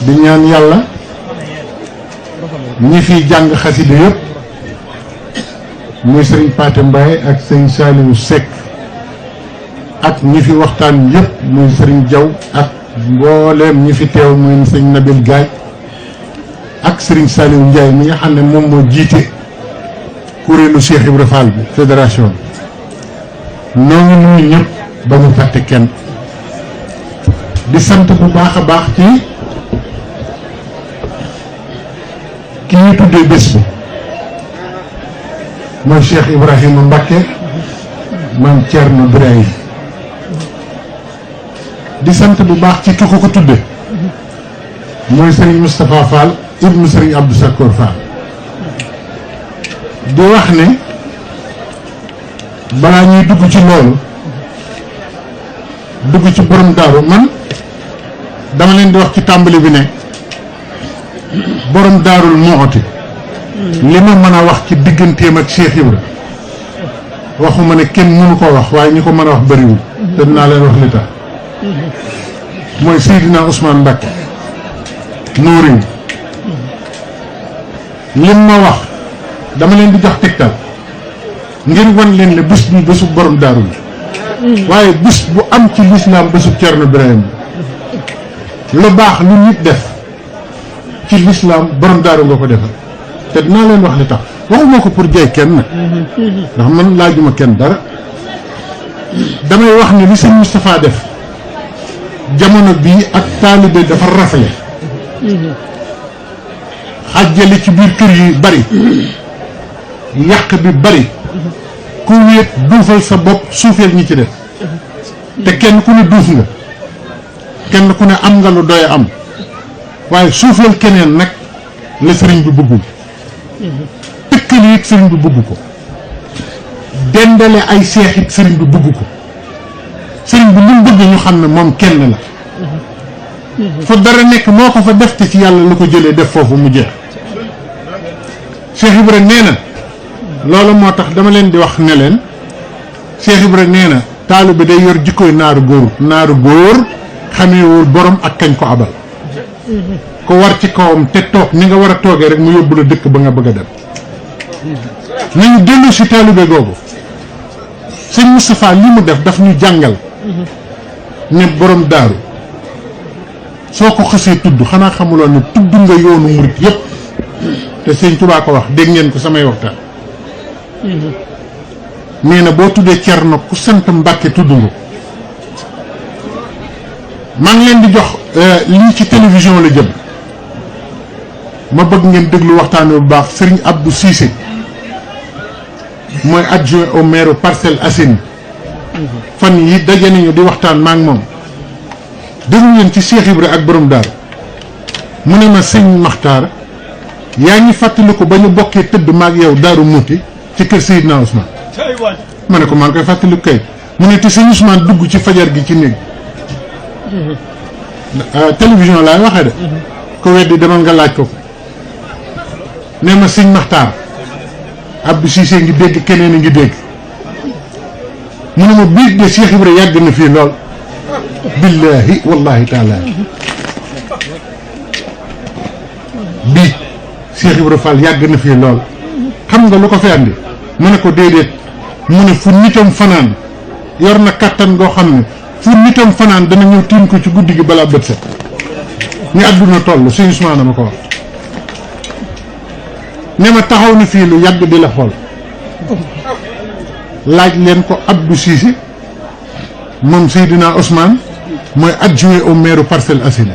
di ñaan yàlla ñi fiy jàng xasida yëpp muy Serigne Pathé Mbaye ak sëñ Saliou Seck ak ñi fi waxtaan yëpp muy Serigne Diaw ak mbooleem ñi fi teew muy sëñ Nabil Gaaj ak Serigne Saliou Ndiaye mi nga xam ne moom moo jiite kuréelu Cheikh Ibra Fall bi fédération noo ngi nuyu ñëpp ba mu fàtte kenn di sant bu baax a baax ci ki ñuy tuddee bés bi mooy Cheikh Ibrahima Mbacké maam Thierno Birahim di sant bu baax ci ki ko tudde mooy Serigne Moustapha Fall ibnu Serigne Abdou Sakkour Fall di wax ne balaa ñuy dugg ci loolu dugg ci borom daaru man dama leen di wax ci tàmbali bi ne borom daarul Muxti li ma mën a wax ci digganteem ak Cheikh Ibra waxuma ne kenn mënu ko wax waaye ñi ko mën a wax bëriwul te dinaa leen wax li tax mooy Seydina Ousmane Mbacké Nourine lim ma wax dama leen di jox tegtal ngir wan leen ne bés bi bésub borom daaru la waaye bés bu am ci lislaam bésub Cerno Birahim lu baax lu nit def ci lislaam borom daaru nga ko defal te dinaa leen wax li tax waxuma ko pour jay kenn nag ndax man laajuma kenn dara damay wax ne li sëñ Moustapha def jamono bii ak taalibe dafa rafle xàjjale ci biir kër yi bari yàq bi bari ku wéet duufal sa bopp suufeel ñi ci def te kenn ku ne duuf nga kenn ku ne am nga lu doy am waaye suufeel keneen nag la sëriñ bi bëggul tëkkali it sëriñ bi bëgg ko dendale ay seex it sëriñ bi bëgg ko sëriñ bi lu mu bëgg ñu xam ne moom kenn la fa dara nekk moo ko fa def te ci yàlla la ko jëlee def foofu mu jeex Cheikh Ibra nee na loolu moo tax dama leen di wax ne leen Cheikh Ibra nee na taalibe day yor jikkoy naaru góor xameewul borom ak kañ ko abal ko war ci kawam te toog ni nga war a toogee rek mu yóbbu la dëkk ba nga bëgg a dem nañu dellu si taalibe googu sëñ Moustapha li mu def daf ñu jàngal ne borom daaru soo ko xasee tudd xanaa xamuloon ne tudd nga yoonu murit yépp te sëñ Tuubaa ko wax dégg ngeen ko samay waxtaan nee na boo tuddee Cerno ku sant Mbàkke tudd nga maa ngi leen di jox lii ci télévision la jëm ma bëgg ngeen déglu waxtaan bu baax Serigne Abdou Cissé mooy adjoint au maire Parcelles Assainies fan yi daje nañu di waxtaan maa ngi moom déglu ngeen ci Cheikh Ibra ak borom daaru mu ne ma sëñ Maxtaar yaa ngi fàttaliku ba ñu bokkee tëdd maag yow Daaru Muti ci kër Seydina Ousmane ma ne ko maa ngi koy fàttaliku kay mu ne te sëñ Ousmane dugg ci fajar gi ci néeg télévision laay waxee de ko weddi demal nga laaj ko ne ma sëñ Maxtaar Abdou Cissé ngi dégg keneen a ngi dégg mu ne ma biig de Cheikh Ibra yàgg na fii lool billahi wallahi taala bii Cheikh Ibra Fall yàgg na fii lool xam nga lu ko fi andi mu ne ko déedéet mu ne fu nitam fanaan yor na kattan goo xam ne fu nitam fanaan dana ñëw tiim ko ci guddi gi balaa bët set ni àdduna toll sëñ Ousmane ma ko wax ne ma taxaw na fii lu yàgg di la xool laaj leen ko Abdou Cissé moom Seydina Ousmane mooy adjoint au maire Parcelles Assainies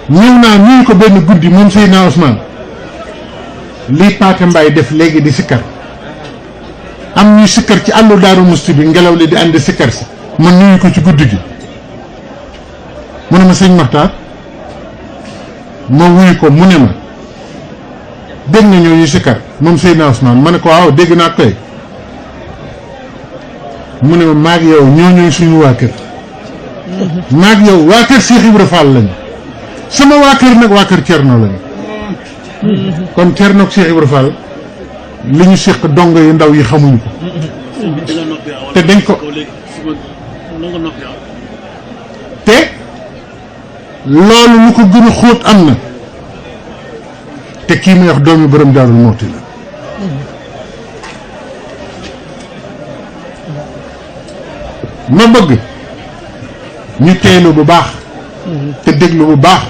ñëw naa nuyu ko benn guddi moom Seydina Ousmane lii Paate Mbaay def léegi di sikkar am ñuy sikkar ci àllu Daaru Musti bi ngelaw li di àndi sikkar si man nuyu ko ci guddi gi mu ne ma sëñ Maxtaar ma wuyu ko mu ne ma dégg nga ñoo ñu sikkar moom Seydina Ousmane ma ne ko waaw dégg naa koy mu ne ma maag yow ñoo ñooy suñu waa kër maag yow waa kër Cheikh Ibra Fall lañu sama waa kër nag waa kër Cerno lañu kon Cerno ak Cheikh Ibra Fall li ñu séq dongo yu ndaw yi xamuñu ko te dañ ko te loolu lu ko gën a xóot am na te kii muy wax doomi borom Daaru Muxti la ma bëgg ñu teelu bu baax te déglu bu baax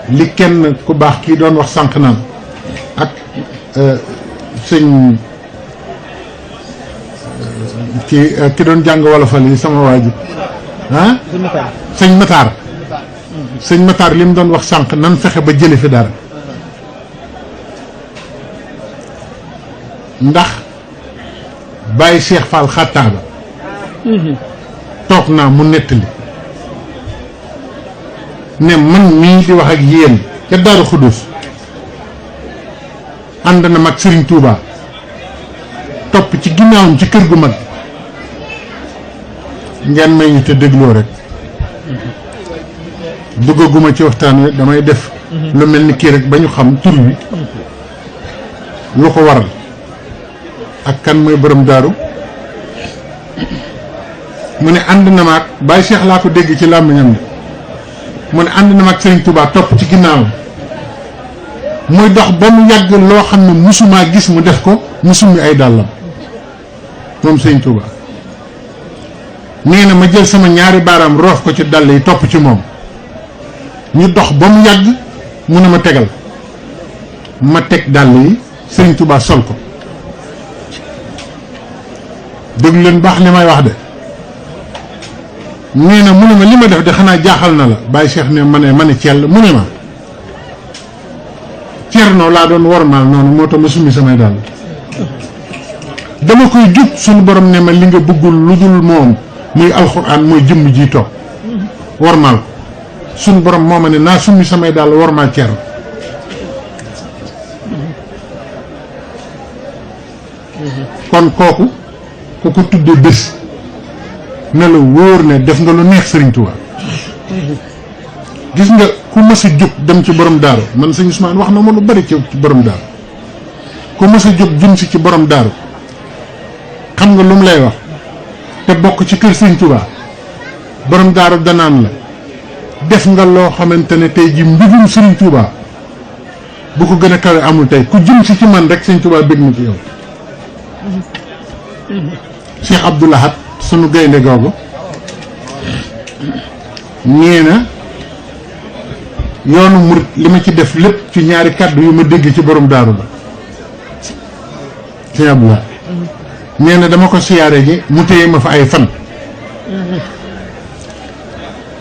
li kenn ku baax kii doon wax sànq naan ak sëñ ki doon jàng wolofal yi sama waa ji ah sëñ Matar li mu doon wax sànq nan fexe ba jële fi dara ndax bàyyi Cheikh Fall xattaaba toog naa mu nettali ne man mii di wax ak yéen ca Daaru Xudus ànd na mag Serigne Touba topp ci ginnaawam ci kër gu mag ngeen may ñu te dégloo rek duggaguma ci waxtaan wi damay def lu mel ni kii rek ba ñu xam tur wi lu ko waral ak kan mooy borom daaru mu ne ànd na maag Baye Cheikh laa ko dégg ci làmmiñam de mu ne ànd na maag Serigne Touba topp ci ginnaawam muy dox ba mu yàgg loo xam ne musumaa gis mu def ko musumi ay dàllam moom sëñ Touba nee na ma jël sama ñaari baaraam roof ko ci dàll yi topp ci moom ñu dox ba mu yàgg mu ne ma tegal ma teg dàll yi sëñ Touba sol ko déglu leen baax li may wax de nee na mu ne ma li ma def de xanaa jaaxal na la Baye Cheikh ne ma ne cell mu ne ma Cerno laa doon wormaal noonu moo tax ma summi samay dàll dama koy jub suñu borom ne ma li nga bëggul lu dul moom muy alxuraan mooy jëmm ji toog wormaal ko suñu borom moo ma ne naa summi samay dàll wormaal Cerno kon kooku ku ko tuddee bés ne la wóor ne def nga lu neex Sëriñ Tuubaa gis nga ku mës a jóg dem ci borom daaru man sëñ Ousmane wax na ma lu bari ci borom daaru ku mës a jóg jëm si ci borom daaru xam nga lu mu lay wax te bokk ci kër Sëriñ Tuubaa borom daaru danaan la def nga loo xamante ne tey ji mbigum Sëriñ Tuubaa bu ko gën a kawe amul tey ku jëm si ci man rek Sëriñ Tuubaa bég na ci yow Cheikh Abdou Lahad sunu gaynde googu nee na yoonu murit li ma ci def lépp ci ñaari kàddu yu ma dégg ci borom daaru la Cheikh Abdou Lahad nee na dama ko siyaare ji mu téye ma fa ay fan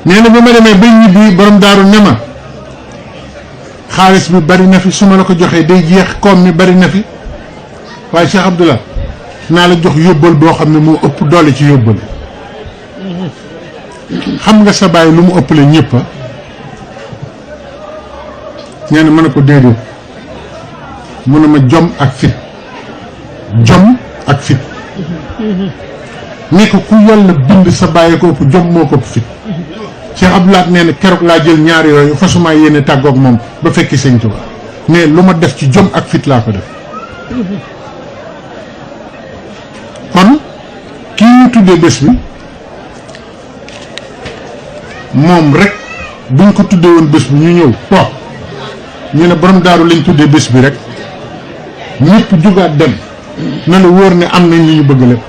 nee na bi ma demee ba ñibbi borom daaru ne ma xaalis bi bari na fi su ma la ko joxee day jeex koom mi bari na fi waaye Cheikh Abdou Lahad naa la jox yóbbal boo xam ne moo ëpp doole ci yóbbal xam nga sa baay lu mu ëppale ñëpp a nee na mën na ko déedéet mu ne ma jom ak fit ne ko ku yàlla bind sa baay ko ëpp jom moo ko ëpp fit Cheikh Abdou Lahad nee na keroog laa jël ñaar yooyu fasuma yéene tàggoog moom ba fekki Sëñ Tuubaa ne lu ma def ci jom ak fit laa ko def kon kii ñu tuddee bés bi moom rek buñ ko tuddee woon bés bi ñu ñëw toog ñu ne borom daaru lañ tuddee bés bi rek ñëpp jugaat dem na la wóor ne am nañ li ñu bëgg lépp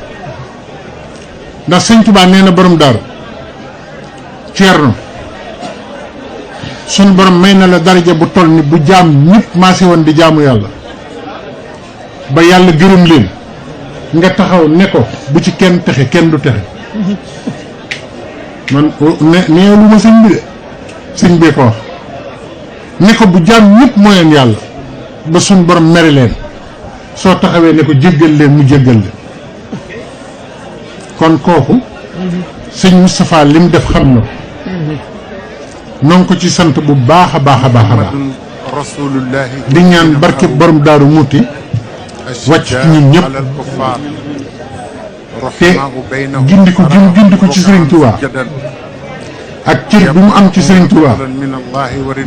ndax Sëñ Tuubaa nee na borom daaru Ceerno suñ borom may na la daraja bu toll ni bu jaam ñëpp maase woon di jaamu yàlla ba yàlla gërëm leen nga taxaw ne ko bu ci kenn texe kenn du texe man nee lu ma sëñ bi de sëñ bee ko wax ne ko bu jaam ñëpp mooyeen yàlla ba suñ borom mere leen soo taxawee ne ko jéggal leen mu jéggal leen kon kooku sëñ Moustapha li mu def xam na noo ngi ko ci sant bu baax a baax a baax a baax di ñaan barke borom daaru muuti wàcc ci ñun ñëpp te gindi ko ci Sëriñ Tuubaa ak cër bi mu am ci Sëriñ Tuubaa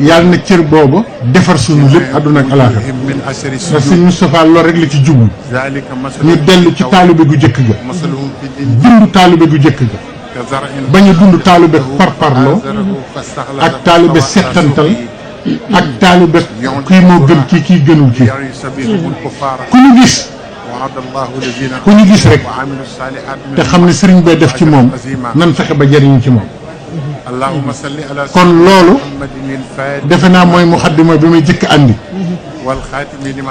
yàlla na cër boobu defar suñu lépp àdduna ak alaaxira ndax sëñ Moustapha lool rek la ci jublu ñu dellu ci taalibe gu jëkk ga dund taalibe gu jëkk ga bañ a dund taalibe parparloo ak taalibe settantal ak taalibe kii moo gën kii gënul kii ku ñu gis rek te xam ne sëriñ bee def ci moom nan fexe ba jëriñu ci moom kon loolu defe naa mooy muxaddima bi may jëkk andi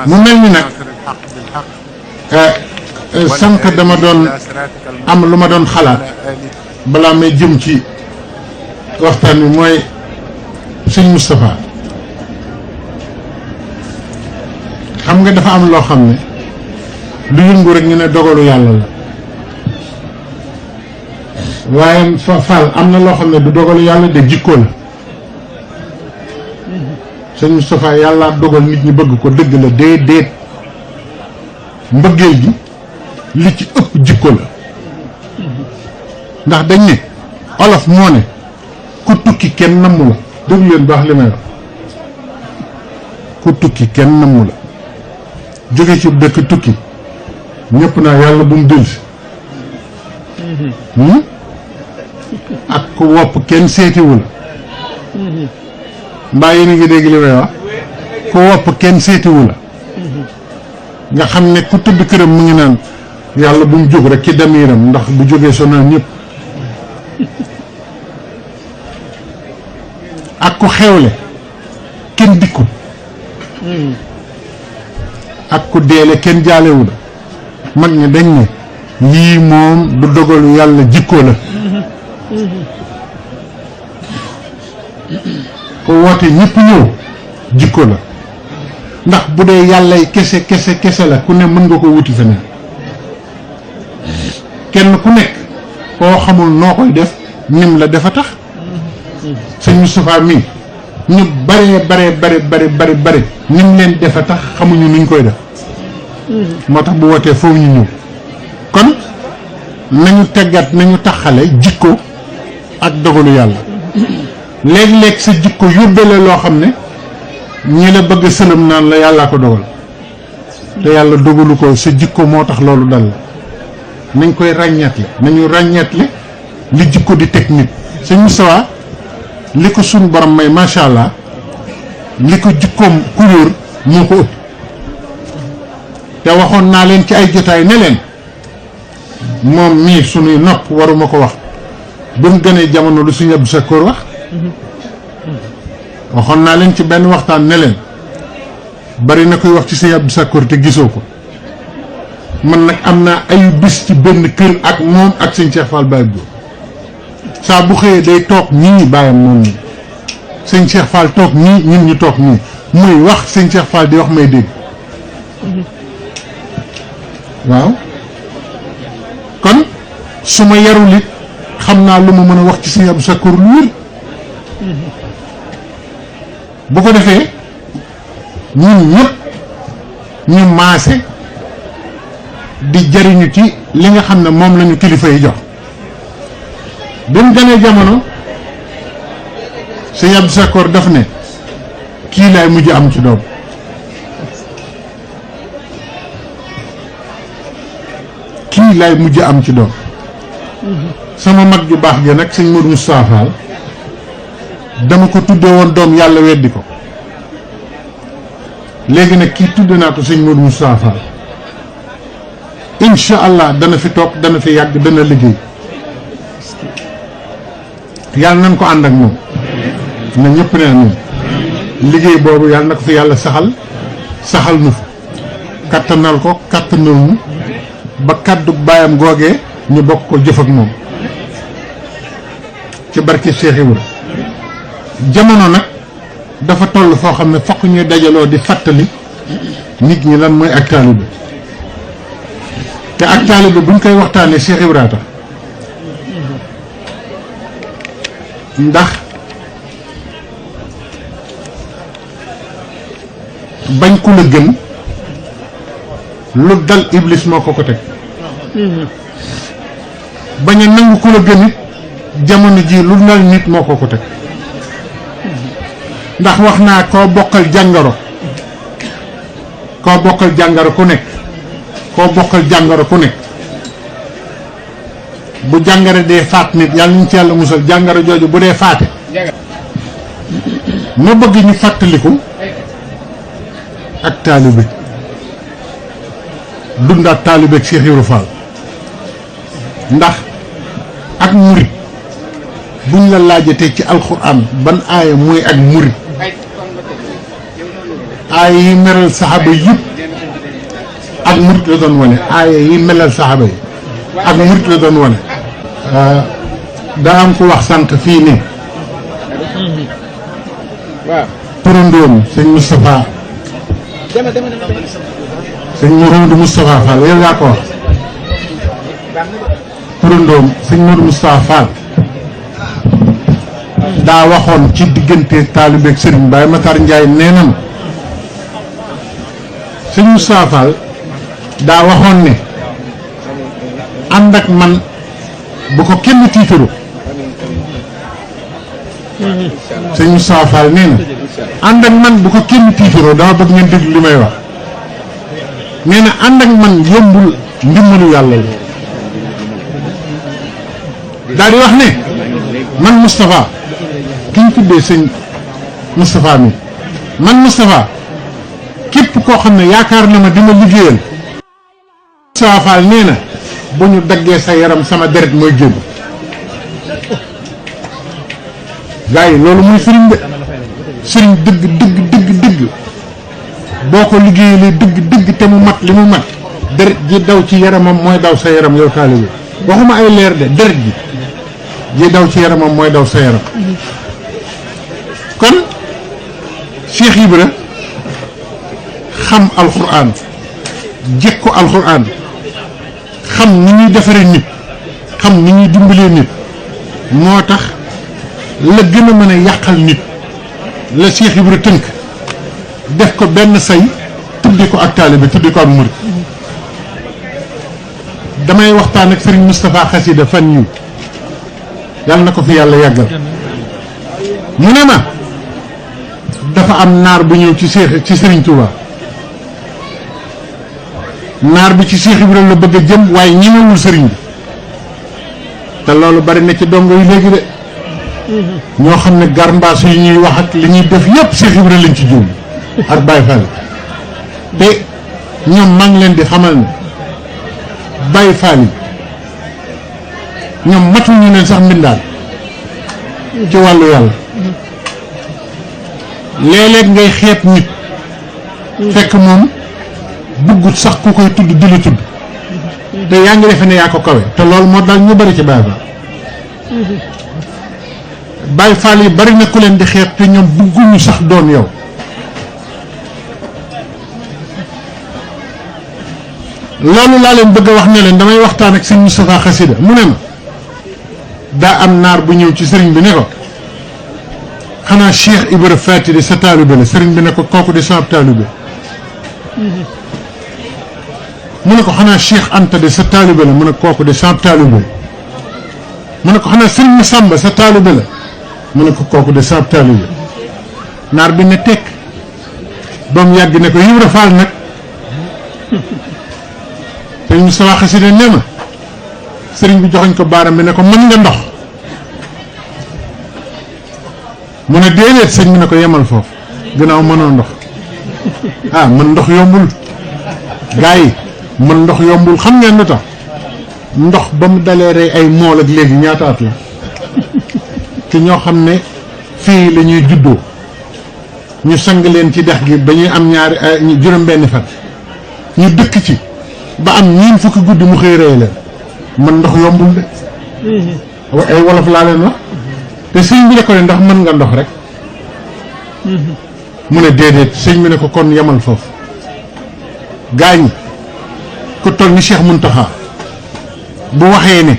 mu mel ni nag sànq dama doon am lu ma doon xalaat balaa may jëm ci waxtaan wi mooy sëñ Moustapha xam nga dafa am loo xam ne lu yëngu rek ñu ne dogalu yàlla la waaye Fall am na loo xam ne du dogalu yàlla de jikko la sëñ Moustapha yàlla dogal nit ñi bëgg ko dëgg la déet mbëggeel gi li ci ëpp jikko la ndax dañ ne olof moo ne ku tukki kenn nammu la déglu leen baax li may wax ku tukki kenn nammu la jóge ci dëkk tukki ñëpp naa yàlla bu mu dellusi ak ku wopp kenn seetiwu la mbaa yéen a ngi dégg li may wax ku wopp kenn seetiwu la nga xam ne ku tëdd këram mu ngi naan yàlla bu mu jóg rek ci damiram ndax bu jógee sonal ñëpp ak ku xewle kenn dikkut ak ku deele kenn jaalewu la mag ñi dañ ne lii moom du dogalu yàlla jikko la ko woote ñëpp ñëw jikko la ndax bu dee yàllay kese kese kese la ku ne mën nga ko wuti feneen kenn ku nekk koo xamul noo koy def nim la dafa tax sëñ Moustapha mii ñu bare nim leen defa tax xamuñu nuñ koy def moo tax bu wootee foofu ñu ñëw kon nañu teggat nañu taxale jikko ak dogalu yàlla léeg-léeg sa jikko yóbbale loo xam ne ñi la bëgg sëlëm naan la yàllaa ko dogal te yàlla dogalu ko sa jikko moo tax loolu dal la nañ koy ràññeetle nañu ràññeetle li jikko di teg nit sëñ Moustapha li ko suñ borom may macha allah li ko jikkoom couleur moo ko ëpp te waxoon naa leen ci ay jotaay ne leen moom mii suñuy nopp waruma ko wax ba mu gënee jamono lu suñu Abdou Sakkoor wax waxoon naa leen ci benn waxtaan ne leen bari na koy wax ci sëñ Abdou Sakkoor te gisoo ko man nag am naa ayu bis ci benn kër ak moom ak sëñ Cheikh Fall Baye Góor saa bu xëyee day toog ñii bàyyam moom nii sëñ Cheikh Fall toog nii ñun ñu toog nii muy wax sëñ Cheikh Fall di wax may dégg waaw kon su ma yarul it xam naa lu ma mën a wax ci sëñ Abdou Sakkoor lu wér bu ko defee ñun ñëpp ñu maase di jariñu ci li nga xam ne moom lañu kilifa yi jox bi mu gënee jamono sëñ Abdou Sakkoor daf ne kii laay mujj am ci doom kii laay mujj am ci doom sama mag ju baax ja nag sëñ Modou Moustapha Fall dama ko tudde woon doom yàlla weddi ko léegi nag kii tudde naa ko sëñ Modou Moustapha Fall incha allah dana fi toog dana fi yàgg dana liggéey yàlla nañ ko ànd ak moom na ñëpp ne moom liggéey boobu yàlla na ko fi yàlla saxal nu fa kattanal ko kattanal nu ba kàddu baayam googee ñu bokk ko jëf ak moom ci barke Cheikh Ibra jamono nag dafa toll foo xam ne fokk ñuy dajaloo di fàttali nit ñi lan mooy ak taalibe te ak taalibe buñ koy waxtaanee Cheikh Ibra tax ndax bañ ku la gën lu dal iblis moo ko teg bañ a nangu ku la gën it jamono ji lu dal nit moo ko teg ndax wax naa koo bokkal jàngoro ku nekk bu jàngoro dee faat nit yàlla ñu ci yàlla musal jàngoro jooju bu dee faate ma bëgg ñu fàttaliku ak taalibe dundaat taalibe ak Cheikh Ibra Fall ndax ak murit buñ la laajatee ci alxuraan ban aaya mooy ak murit aaya yi melal saxaaba yëpp ak murit la doon wane aaya yi melal saxaaba yi ak murit la doon wane daa am ko wax sànq fii ne turandoom sëñ Moustapha sëñ Mouhamadou Moustapha Fall yow yaa ko wax turandoom sëñ Mouhamadou Moustapha Fall daa waxoon ci diggante taalibeeg sëriñ Baye Matar Ndiaye nee nan sëñ Moustapha Fall daa waxoon ne ànd ak man bu ko kenn tiitaru sëñ Moustapha Fall nee na ànd ak man bu ko kenn tiitaroo dama bëgg ngeen déglu li may wax nee na ànd ak man yombul ndimbalu yàlla la daal di wax ne man Moustapha ki ñu tuddee sëñ Moustapha mi man Moustapha képp koo xam ne yaakaar na ma di ma liggéeyal Moustapha Fall nee na bu ñu daggee sa yaram sama deret mooy génn gars yi loolu muy sëriñ de sëriñ dëgg boo ko liggéeyalee dëgg te mu mat li mu mat deret ji daw ci yaramam mooy daw sa yaram yow taalibe waxuma ay leer de deret ji daw ci yaramam mooy daw sa yaram kon Cheikh Ibra xam alxuraan jekko alxuraan xam ni ñuy defaree nit xam ni ñuy dimbalee nit moo tax la gën a mën a yàqal nit la Cheikh Ibra tënk def ko benn say tuddi ko ak taalibe tuddi ko ak murid damay waxtaan ak Serigne Moustapha Xasida fan ñu yàlla na ko fi yàlla yàggal mu ne ma dafa am naar bu ñëw ci Serigne Touba naar bi ci Cheikh Ibra la bëgg a jëm waaye ñemewul sëriñ bi te loolu bari na ci dongo yi léegi de ñoo xam ne garmbaas yi ñuy wax ak li ñuy def yépp Cheikh Ibra lañ ci jëm ak Baye Fall te ñoom maa ngi leen di xamal ne Baye Fall yi ñoom matul ñu leen sax mbindaan ci wàllu yàlla léeg-léeg ngay xeeb nit fekk moom buggut sax ku koy tudd di la tudd te yaa ngi defe ne yaa ko kawe te loolu moo dal ñu bari ci Baye Fall Baye Fall yi bari na ku leen di xeeb te ñoom bugguñu sax doon yow loolu laa leen bëgg a wax ne leen damay waxtaan ak sëñ Moustapha Xasida mu ne ma daa am naar bu ñëw ci sëriñ bi ne ko xanaa Cheikh Ibra Faty de sa taalibe la sëriñ bi ne ko kooku de sa taalibe mu ne ko xanaa Cheikh Anta de sa taalibe la mu ne kooku de sa taalibe mu ne ko xanaa sëriñ Massamba sa taalibe la mu ne ko kooku de sa taalibe naar bi ne tekk ba mu yàgg ne ko Ibra Fall nag sëriñ Moustapha Xasida ne ma sëriñ bi joxoñ ko baaram bi ne ko mën nga ndox mu ne déedéet sëñ bi ne ko yemal foofu gannaaw mënoo ndox ah mën ndox yombul gaa yi mën ndox yombul xam ngeen lu tax ndox ba mu dalee rey ay mool ak léegi ñaata at la te ñoo xam ne fii la ñuy juddoo ñu sang leen ci dex gi ba ñuy am ñaari juróom-benni fan ñu dëkk ci ba am ñeen fukki guddi mu xëy rey leen man ndox yombul de ay wolof laa leen wax te sëñ bi ne ko ne ndax mën nga ndox rek mu ne déedéet sëñ bi ne ko kon yemal foofu gaañ ku toll ni Cheikh Mountakha bu waxee ne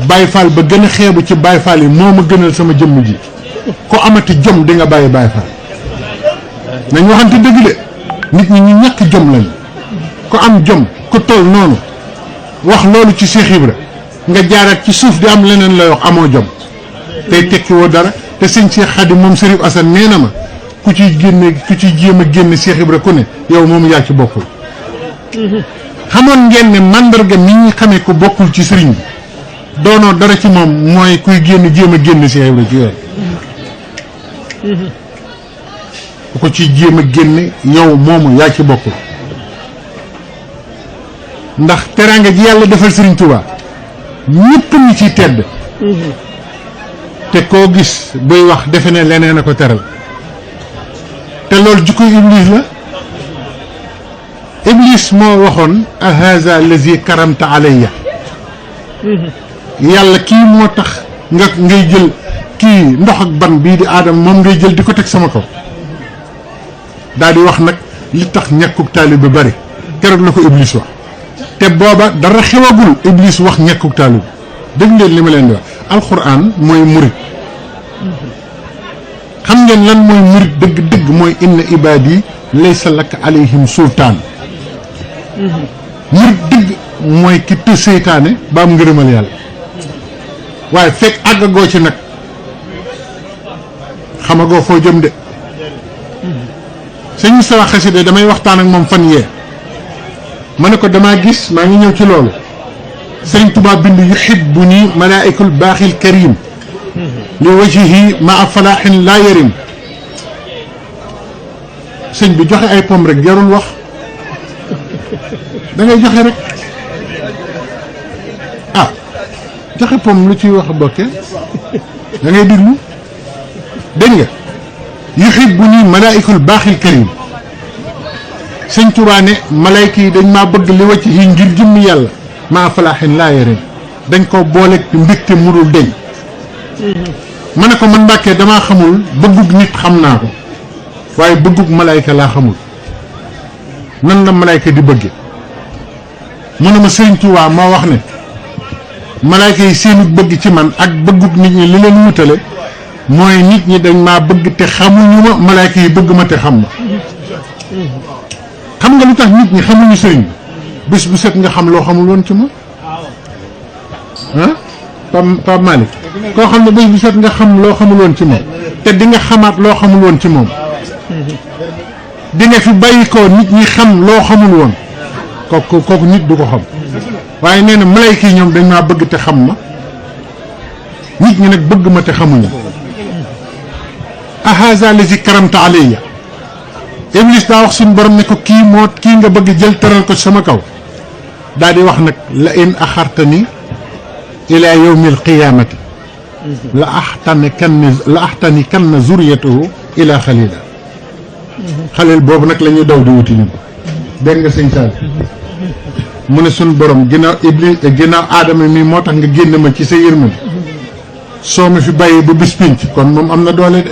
Baye Fall ba gën a xeebu ci Baye Fall yi moo ma gënal sama jëmm ji ko amati jom di nga bàyyi Baye Fall nañ waxante dëgg de nit ñi ñu ñàkk jom lañ ko am jom ku toll noonu wax loolu ci Cheikh Ibra nga jaaraat ci suuf di am leneen lay wax amoo jom tey tekki woo dara te sëñ Cheikh Xadim moom Serif Assane nee na ma ku ciy génne ku ciy jéem a génne Cheikh Ibra ku ne yow moom yaa ci bokkul xamoon ngeen ne mandarga mi ñi xamee ko bokkul ci sëriñ bi doonoo dara ci moom mooy kuy génn jéem a génn Cheikh Ibra ci yoon ku ko ciy jéem a génne yow moomu yaa ci bokkul ndax teraanga ji yàlla defal Serigne Touba ñëpp ñi ciy tedd te koo gis buy wax defe ne leneen a ko teral te loolu jikko Iblis la Iblis moo waxoon haza lazi karamta alayya yàlla kii moo tax ngay jël kii ndox ak ban bii di aadama moom ngay jël di ko teg sama kaw daal di wax nag li tax ñàkkuk taalibe bi bari keroog la ko Iblis wax te booba dara xewagul Iblis wax ñàkkuk taalibe dégg ngeen li ma leen di wax alxuraan mooy murit xam ngeen lan mooy murit dëgg-dëgg mooy inna ibaadi laysa laka alayhim sultaan murit dëgg mooy ki të seytaane ba am ngërëmal yàlla waaye fekk àggagoo ci nag xamagoo foo jëm de sëñ Moustapha Xasida damay waxtaan ak moom fan yee ma ne ko damaa gis maa ngi ñëw ci loolu sëriñ Tuubaa bind yuhibbuni malaa'ikul baaxil karim li wajhihi maa falaaxin laa yarim sëñ bi joxe ay pom rek jarul wax da ngay joxe rek ah joxe pom lu ciy wax bokke da ngay diglu dégg nga yuhibbuni malaa'ikul baaxil karim sëñ Tuubaa ne malayka yi dañ maa bëgg li wàcc yi ngir jëmmi yàlla maa falaaxin laa yëreen dañ ko booleeg mbégte mudul deñ ma ne ko man Mbàkke damaa xamul bëggug nit xam naa ko waaye bëggug malayka laa xamul nan la malayka di bëgge mu ne ma sëñ Tuubaa moo wax ne malayka yi seenu bëgg ci man ak bëggug nit ñi li leen wutale mooy nit ñi dañ maa bëgg te xamuñu ma malayka yi bëgg ma te xam ma xam nga lu tax nit ñi xamuñu sëriñ bi bés bu set nga xam loo xamul woon ci moom ah Pape Malick koo xam ne bés bu set nga xam loo xamul woon ci moom te di nga xamaat loo xamul woon ci moom di nga fi bàyyi ko nit ñi xam loo xamul woon kooku nit du ko xam waaye nee na malayka yi ñoom dañ maa bëgg te xam ma nit ñi nag bëgg ma te xamuñu ahaza lazi karamta alayya Iblis daa wax suñu borom ne ko kii nga bëgg jël tëral ko sama kaw daal di wax nag la in axartani ila yawmi alqiyamati la axtani kan zuriyatuhu ila xalila xalil boobu nag la ñuy daw di wuti ñun dégg nga sëñ Sall mu ne suñu borom ginnaaw Iblis ginnaaw aadama mi moo tax nga génn ma ci sa yërmande soo ma fi bàyyee ba bis pinc kon moom am na doole de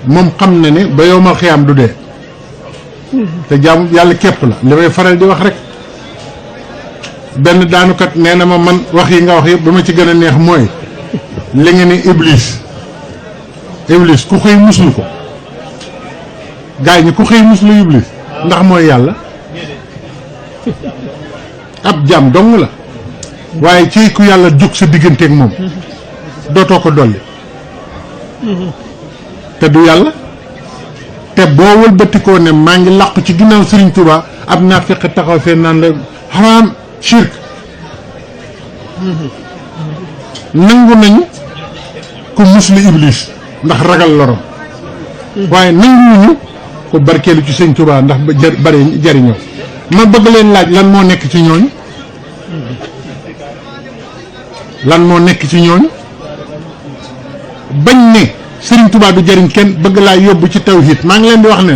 moom xam na ne ba yowmal xiyaam du dee te jaamu yàlla képp la li may faral di wax rek benn daanukat nee na ma man wax yi nga wax yëpp ba ma ci gën a neex mooy li nga ne iblis ku xëy muslu ko gaay ñi ku xëy muslu iblis ndax mooy yàlla ab jaam dong la waaye ci ku yàlla jóg sa digganteeg moom dootoo ko dolli te du yàlla te boo wëlbatikoo ne maa ngi làqu ci ginnaaw Serigne Touba ab naafiq taxaw fee naan la xaraam shirk nangu nañu ku muslu iblis ndax ragal lorom waaye nanguwuñu ko barkeelu ci Serigne Touba ndax bari jariñoo ma bëgg leen laaj lan moo nekk ci ñooñu lan moo nekk ci ñooñu bañ ne Serigne Touba du jariñ kenn bëgg laa yóbbu ci tawhid maa ngi leen di wax ne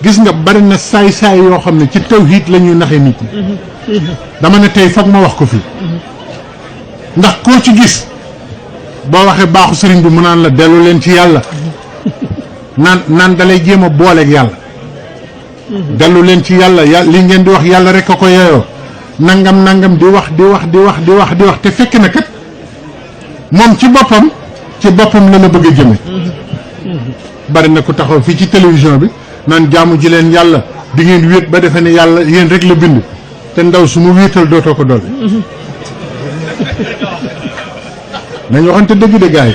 gis nga bari na saay-saay yoo xam ne ci tawhid la ñuy naxee nit ñi dama ne tey foog ma wax ko fii ndax koo ci gis boo waxee baaxu sëriñ bi mu naan la dellu leen ci yàlla naan dalay jéem a booleeg yàlla dellu leen ci yàlla li ngeen di wax yàlla rek a ko yeyoo nangam di wax te fekk na kat moom ci boppam la la bëgg a jëme bari na ku taxaw fii ci télévision bi naan jaamu ji leen yàlla di ngeen wéet ba defe ne yàlla yéen rek la bind te ndaw su mu wéetal dootoo ko dolli nañ waxante dëgg de gaay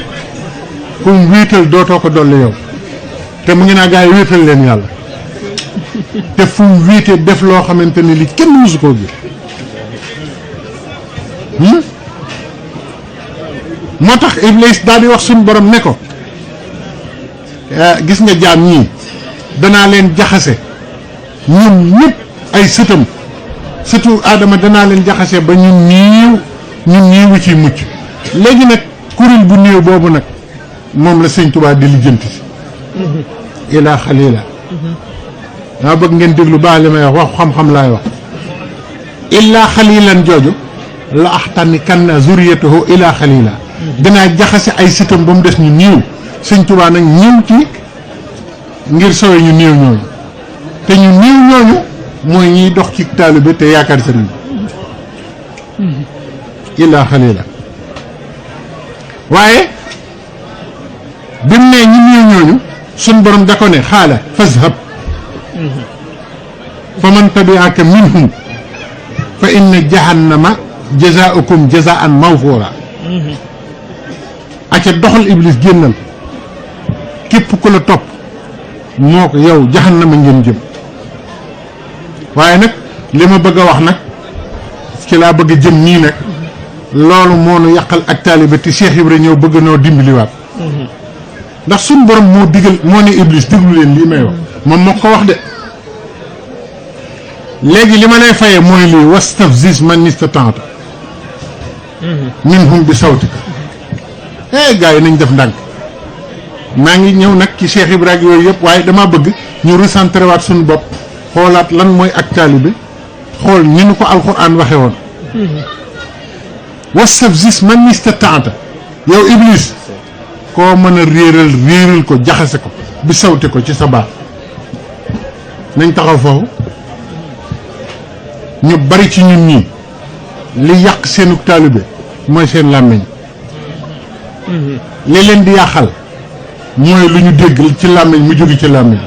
ku mu wéetal dootoo ko dolli yow te mu ngi naa gaay wéetal leen yàlla te fu mu wéetee def loo xamante ne li kenn musu koo gis moo tax Iblis daal di wax suñu borom ne ko gis nga jaam ñii danaa leen jaxase ñun ñëpp ay sëtam sëtu Aadama danaa leen jaxase ba ñun néew ci mucc léegi nag kuréel bu néew boobu nag moom la sëñ Tuubaa di lijjanti si ilaa xalila daa bëgg ngeen déglu baax li may wax xam-xam laay wax ilaa xalilan jooju la axtani kan zuriyatuhu ilaa xalila danaa jaxase ay sëtam ba mu des ñu néew sëñ Tuubaa nag ñëw ci ngir sowe ñu néew ñooñu te ñu néew ñooñu mooy ñiy dox ci taalibe te yaakaar sëriñ bi illaa xalila waaye bi mu nee ñi néew ñooñu suñ borom da ko ne xaala fazhab fa man tabi'aka minhum fa inna jahannama jazaa'ukum jazaa'an mawfuura aca doxal Iblis génnal képp ku la topp moo ko yow jahannama ngeen jëm waaye nag li ma bëgg a wax nag ci laa bëgg a jëm nii nag loolu moo nu yàqal ak taalibe te Cheikh Ibra ñëw bëgg noo dimbaliwaat ndax suñ borom moo digal moo ne Iblis déglu leen lii may wax moom moo ko wax de léegi li ma lay fayee mooy lii wastafziz man istata'ta minhum bi sawtika gars yi nañ def ndànk maa ngi ñëw nag ci Cheikh Ibrahima yooyu yëpp waaye dama bëgg ñu recentré waat suñu bopp xoolaat lan mooy ak taalibe xool ni nu ko alxuraan waxe woon wastafziz man istata'ta yow Iblis koo mën a réeral ko jaxase ko bi sawte ko ci sa baat nañ taxaw foofu ñu bari ci ñun ñii li yàq seenu taalibe mooy seen làmmiñ li leen di yàqal mooy lu ñu dégg ci làmmiñ mu jóge ci làmmiñ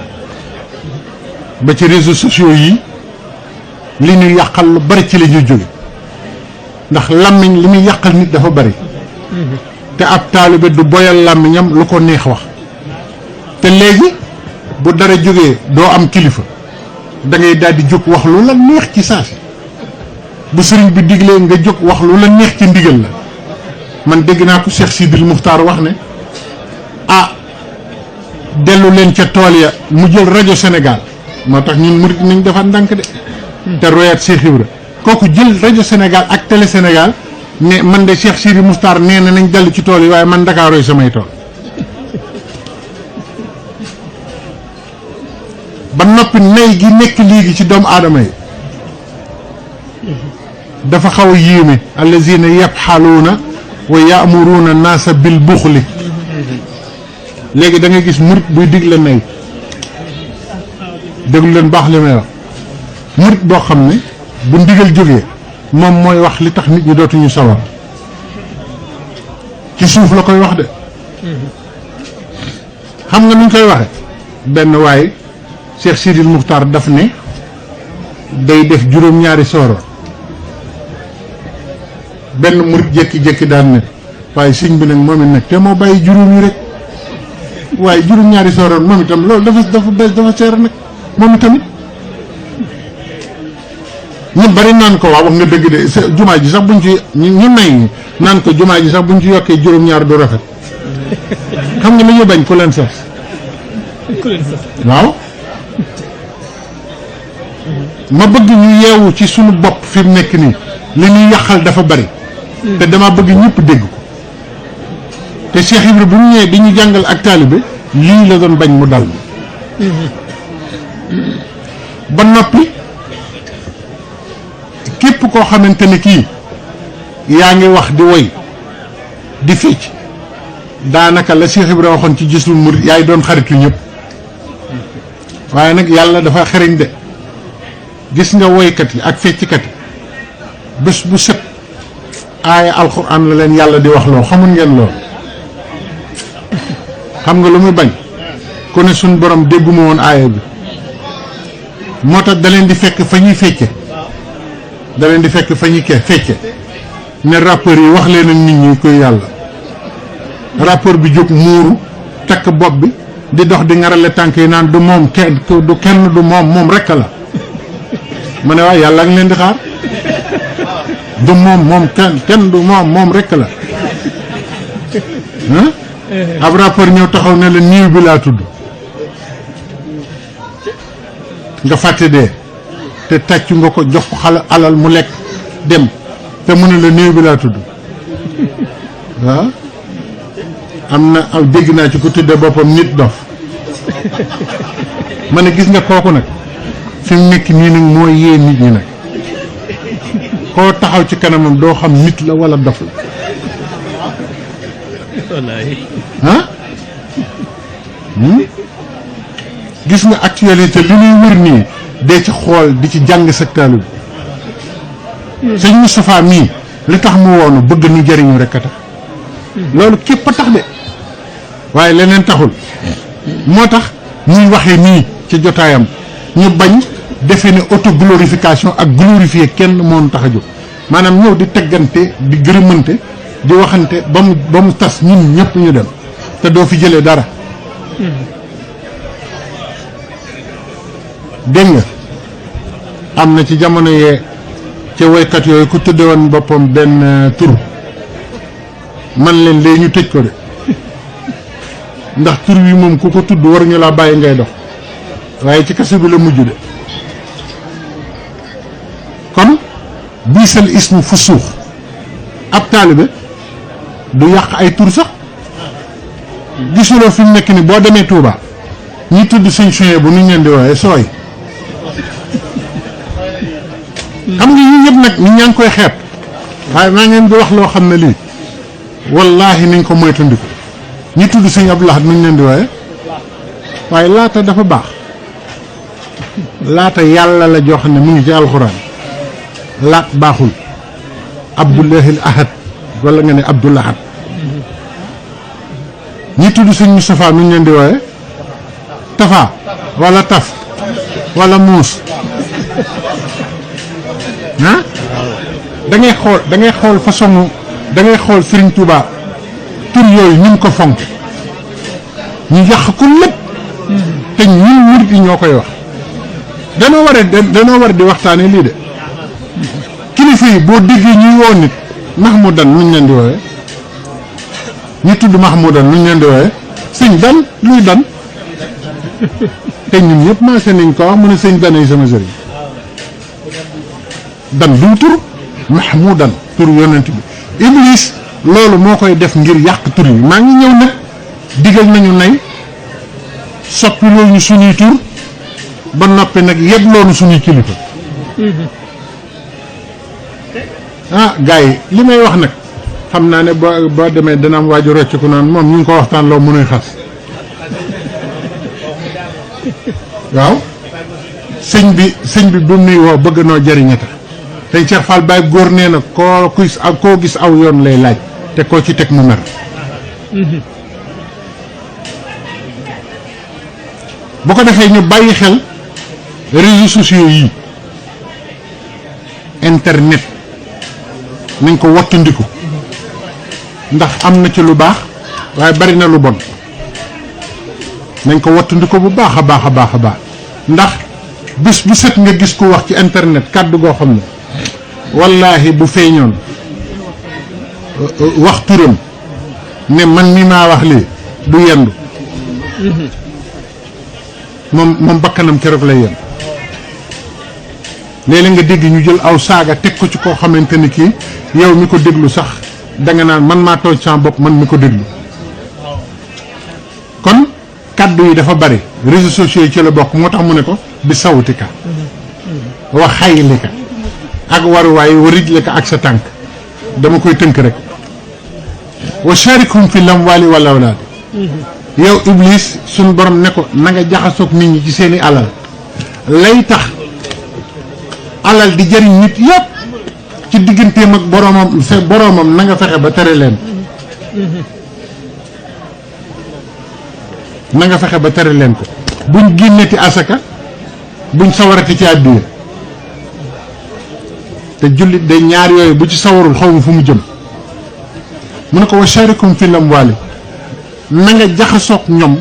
ba ci réseaux sociaux yi li ñu yàqal lu bari ci la ñuy jóge ndax làmmiñ li muy yàqal nit dafa bari te ab taalibe du boyal làmmiñam lu ko neex wax te léegi bu dara jógee doo am kilifa da ngay daal di jóg wax lu la neex ci saasi bu sëriñ bi diglee nga jóg wax lu la neex ci ndigal la man dégg naa ko Cheikh Sidil Muxtaar wax ne dellu leen ca tool ya mu jël rajo Sénégal moo tax ñun murit nañ defaat ndànk de te royaat Cheikh Ibra kooku jël rajo Sénégal ak télé Sénégal ne man de Cheikh Sidil Muxtaar nee na nañ dellu ci tool yi waaye man Ndakaarooy samay tool ba noppi nay gi nekk léegi ci doomu aadama yi dafa xaw a yéeme allazina yabxaluuna wa yaamuruuna naasa bil buxli léegi da ngay gis murit buy digle nay déglu leen baax li may wax murit boo xam ne bu ndigal jógee moom mooy wax li tax nit ñi dootuñu sawar ci suuf la koy wax de xam nga nuñ koy waxe benn waaye Cheikh Sidil Muxtaar daf ne day def juróom-ñaari sooroon benn murit jékki-jékki daan ne waaye sëñ bi nag moom it nag te moo bàyyi juróom yi rek waaye juróom-ñaari sooroon moom itam loolu dafa bees dafa seer nag moom itamit ñu bari naan ko waaw wax nga dëgg de jumaa ji sax buñ ci ñu nay naan ko jumaa ji sax buñ ci yokkee juróom-ñaar du rafet xam nga li ñu bañ ku leen sas waaw ma bëgg ñu yeewu ci suñu bopp fi mu nekk nii li ñuy yàqal dafa bari te dama bëgg ñëpp dégg ko te Cheikh Ibra bu ñu ñëwee di ñu jàngal ak taalibe lii la doon bañ mu dal ba noppi képp koo xamante ne kii yaa ngi wax di woy di fecc daanaka la Cheikh Ibra waxoon ci gisul murid yaay doon xaritu ñëpp waaye nag yàlla dafa xereñ de gis nga woykat yi ak fecckat yi bés bu set aaya alxuraan la leen yàlla di wax loo xamul ngeen lool xam nga lu muy bañ ku ne suñ borom dégguma woon aaya bi moo tax da leen di fekk fa ñuy fecce da leen di fekk fa ñuy fecce ne rappeurs yi wax leen ak nit ñi koy yàlla rappeur bi jóg muuru takk bopp bi di dox di ngarale tànk yi naan du moom kenn du kenn du moom rekk la ma ne waaw yàlla a ngi leen di xaar du moom kenn du moom rekk la ab rappeur ñëw taxaw ne la niiw bi laa tudd nga fàtte dee te tàccu nga ko jox ko alal mu lekk dem te mu ne la niiw bi laa tudd waaw am na dégg naa ci ko tudde boppam nit dof ma ne gis nga kooku nag fi mu nekk nii nag mooy yee nit ñi nag koo taxaw ci kanamam doo xam nit la wala dof la gis nga actualité li ñuy wër nii dee ci xool di ci jàng sa taalibe bi sëñ Moustapha mii li tax mu woonu bëgg nu jëriñu rek a tax loolu képp a tax de waaye leneen taxul moo tax ñuy waxee nii ci jotaayam ñu bañ defe ne autoglorification ak glorifier kenn moonu tax a jóg maanaam ñëw di teggante di gërëmante di waxante ba mu tas ñun ñëpp ñu dem te doo fi jëlee dara dégg nga am na ci jamono yee ca woykat yooyu ku tudde woon boppam benn tur man leen léegi ñu tëj ko de ndax tur wi moom ku ko tudd war ñu laa bàyyi ngay dox waaye ci kaso bi la mujj de kon biisal ismu fu suux ab taalibe du yàq ay tur sax gisuloo fi mu nekk ni boo demee Touba ñi tudd sëñ Suye bu nuñ leen di wooye sooy xam nga yii yëpp nag nit ñaa ngi koy xeeb waaye maa ngeen di wax loo xam ne lii wallaahi nañ ko moytandiku ñi tudd sëñ Abdou Lahad nuñ leen di wooye waaye laata dafa baax laata yàlla la joo xam ne mu ngi ci alxuraan laat baaxul Abdullahil Ahad wala nga ne Abdul Ahad ñi tudd sëñ Moustapha nuñ leen di wooye Tafa wala Taf wala Muus ah da ngay xool façon da ngay xool Serigne Touba tur yooyu ñu ko fonk ñu yàq ko lépp te ñun murit yi ñoo koy wax danoo war di waxtaane lii de kilifa yi boo déggee ñuy woo nit Mahmoudan nuñ leen di wooye ñu tudd Mahmoudan nuñ leen di wooye sëñ dan luy dan te ñun ñëpp maase nañ ko wax mu ne sëñ danay sama sëriñ dan du tur Mahmoudan tur yonent bi Iblis loolu moo koy def ngir yàq tur yi maa ngi ñëw nag digal nañu nay soppi loolu ñu suñuy tur ba noppi nag yëpp loolu suñuy kilifa ah gars yi li may wax nag xam naa ne boo demee dana am waaju rocc ku naan moom ñu ngi ko waxtaan loo mënuy xas waaw sëñ bi bu nuy woo bëgg noo jëriñata tey Cheikh Fall Baye góor nee na koo gis aw yoon lay laaj te koo ci teg mu mer bu ko defee ñu bàyyi xel réseaux sociaux yi internet nañ ko wattandiku ndax am na ci lu baax waaye bari na lu bon nañ ko wattandiku bu baax a baax a baax a baax ndax bés bu set nga gis ko wax ci internet kàddu goo xam ne wallaahi bu feeñoon wax turam ne man mi maa wax lii du yendu moom bakkanam keroog lay yendu léeg-léeg nga dégg ñu jël aw saaga teg ko ci koo xamante ni kii yow mi ko déglu sax danga naan man maa tooñ sama bopp man mi ko déglu kon kaddu yi dafa bari réseaux sociaux yi ci la bokk moo tax mu ne ko bi sawtika wa xaylika ak waruwaay wa rijlika ak sa tànk dama koy tënk rek wa sharikhum fi lamwali wal awlaad yow Iblis suñ borom ne ko na nga jaxasoog nit ñi ci seeni alal lay tax alal di jëriñ nit yëpp ci digganteem ak boroomam na nga fexe ba tere leen na nga fexe ba tere leen ko buñ génneti asaka buñ sawarati ci àddiya te jullit de ñaar yooyu bu ci sawarul xaw ma fu mu jëm mu ne ko wa sharikum fil amwaali na nga jaxasoog ñoom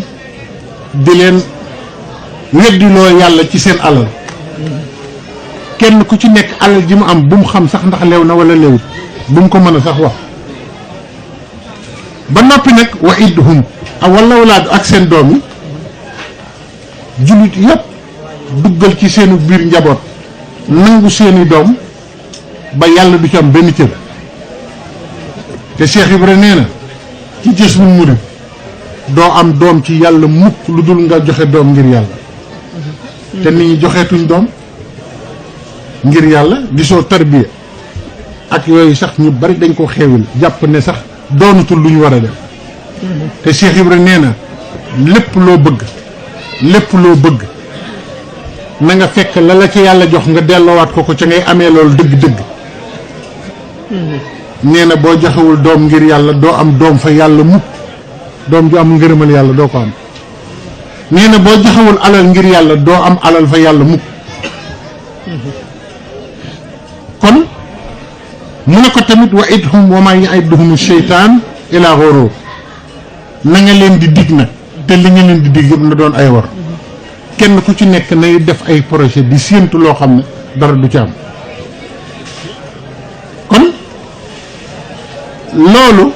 di leen weddiloo yàlla ci seen alal kenn ku ci nekk alal ji mu am bu mu xam sax ndax leew na wala leewut bu mu ko mën a sax wax ba noppi nag wa idhum wala walaadu ak seen doom yi jullit yëpp duggal ci seenu biir njaboot nangu seeni doom ba yàlla du ci am benn cër te Cheikh Ibra nee na ci gës mu murid doo am doom ci yàlla mukk lu dul nga joxe doom ngir yàlla te nit ñi joxeetuñ doom ngir yàlla gisoo tarbiya ak yooyu sax ñu bari dañ ko xeewil jàpp ne sax doonatul lu ñu war a def te Cheikh Ibra nee na lépp loo bëgg na nga fekk la ci yàlla jox nga delloowaat ko ca ngay amee loolu dëgg-dëgg nee na boo joxewul doom ngir yàlla doo am doom fa yàlla mukk doom ju am ngërëmal yàlla doo ko am nee na boo joxewul alal ngir yàlla doo am alal fa yàlla mukk kon mu ne ko tamit wa idhum wa maa ya'iduhum sheytaan ila ghurur na nga leen di dig nag te li nga leen di dig yëpp na doon ay war kenn ku ci nekk nay def ay projet di séentu loo xam ne dara du ci am kon loolu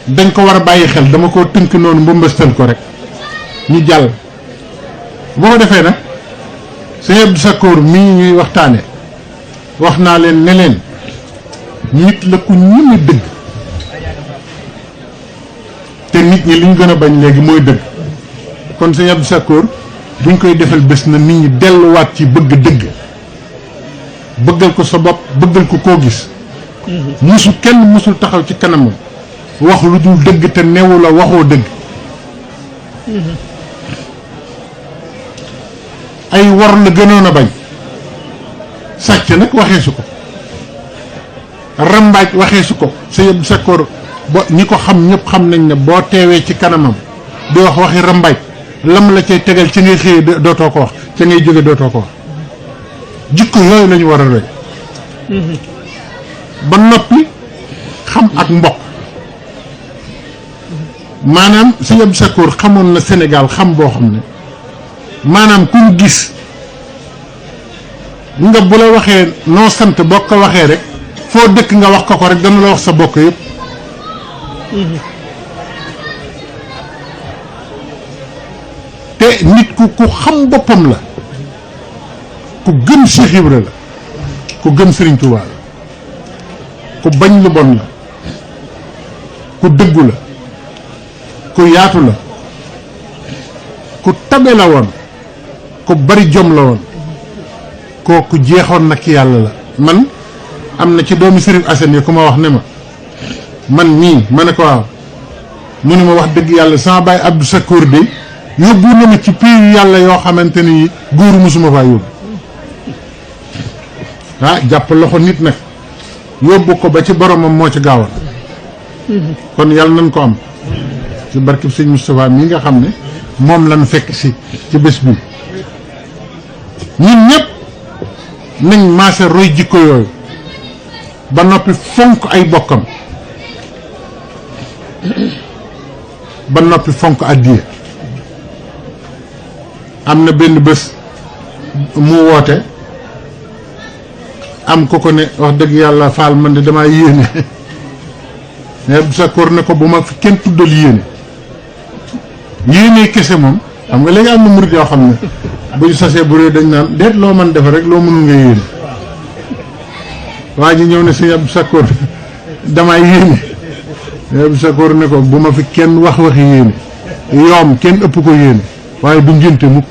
dañ ko war a bàyyi xel dama ko tënk noonu mbëmbëstal ko rek ñu jàll boo ko defee nag sëñ Abdou Sakkoor mii ñuy waxtaane wax naa leen ne leen nit la ku ñeme dëgg te nit ñi li ñu gën a bañ léegi mooy dëgg kon sëñ Abdou Sakkoor buñ koy defal bés na nit ñi delluwaat ci bëgg dëgg bëggal ko sa bopp bëggal ko koo gis kenn musul taxaw ci kanamam wax lu dul dëgg te newu la waxoo dëgg ay wor la gënoon a bañ sàcc nag waxee su ko rambaaj waxee su ko sëñ Abdou Sakkoor ba ñi ko xam ñëpp xam nañ ne boo teewee ci kanamam di wax waxi rambaaj lam la cay tegal ci ngay xëyee dootoo ko wax ca ngay jóge dootoo ko wax jikko yooyu lañu war a roy ba noppi xam ak mbokk maanaam sëñ Abdou Sakkoor xamoon na Sénégal xam boo xam ne maanaam kuñ gis nga bu la waxee noo sant boo ko waxee rek foo dëkk nga wax ko rek dana la wax sa bokk yëpp te nit ku xam boppam la ku gëm Cheikh Ibra la ku gëm Serigne Touba la ku bañ lu bon la ku dëggu la ku yaatu la ku tabe la woon ku bari jom la woon kooku jeexoon na ki yàlla la man am na ci doomi Serigne Assane yi ku ma wax ne ma man mii ma ne ko waaw mu ne ma wax dëgg yàlla sama baay Abdou Sakkoor de yóbbu na ma ci pays yàlla yoo xamante ni góoru musuma faa yóbbu ah jàpp loxo nit nag yóbbu ko ba ci boromam moo ci gaawal kon yàlla nañ ko am ci barkeb sëñ Moustapha mii nga xam ne moom lañ fekk si ci bés bi ñun ñëpp nañ maase roy jikko yooyu ba noppi fonk ay bokkam ba noppi fonk addiya am na benn bés mu woote am ko ne wax dëgg yàlla faal man de damaa yéene mais Abdou Sakkoor ne ko bu ma fi kenn tuddal yéene kese moom xam nga léegi am na murit yoo xam ne bu ñu sasee bu rëy dañ naan déet loo mën defe rek loo mënul nga yéene waa ji ñëw ne sëñ Abdou Sakkoor damaa yéene Abdou Sakkoor ne ko bu ma fi kenn wax waxi yéene yoom kenn ëpp ko yéene waaye du ngénte mukk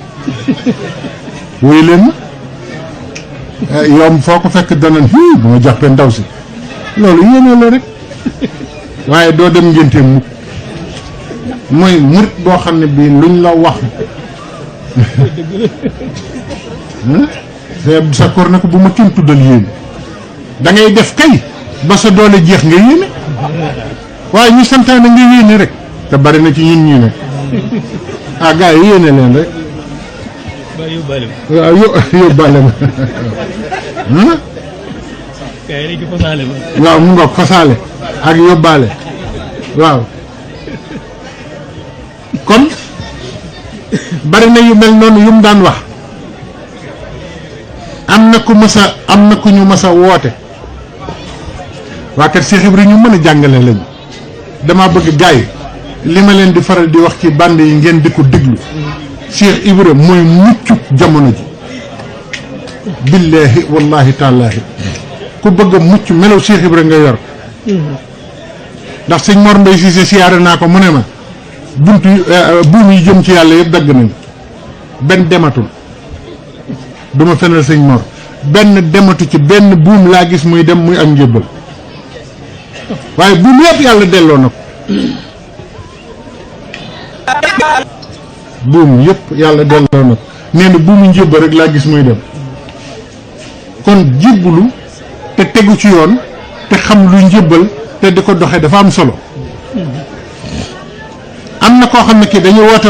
woy leen ma yoom foo ko fekk danan bu ma jàppee ndaw si loolu yéene la rek waaye doo dem ngénte mukk mooy murit boo xam ne bii luñ la wax sëñ Abdou Sakkoor ne ko bu ma kenn tuddal yéene da ngay def kay ba sa doole jeex nga yéene waaye ñu santaane nga yéene rek te bari na ci ñun ñii ne ah gars yi yéene leen rek waaw yóbbaale ma waaw mu ngoog fasaale ak yóbbaale waaw kon bari na yu mel noonu yu mu daan wax am na ku ñu mës a woote waa kat Cheikh Ibra ñu mën a jàngale lañu dama bëgg gars yi li ma leen di faral di wax ci bande yi ngeen di ko déglu Cheikh Ibra mooy muccu jamono ji billaahi wallahi taalaahi ku bëgg a mucc melaw Cheikh Ibra nga yor ndax sëñ Mor Mbaye Cissé siyaare naa ko mu ne ma buntu buum yi jëm ci yàlla yëpp dagg nañu benn dematul duma fenal sëñ Mor benn dematu ci benn buum laa gis muy dem muy ak njébbal waaye buum yëpp yàlla delloo na ko buum yëpp yàlla delloo na ko nee na buumu njébbal rek laa gis muy dem kon jébbalu te tegu ci yoon te xam lu njébbal te di ko doxee dafa am solo am na koo xam ne kii dañu woote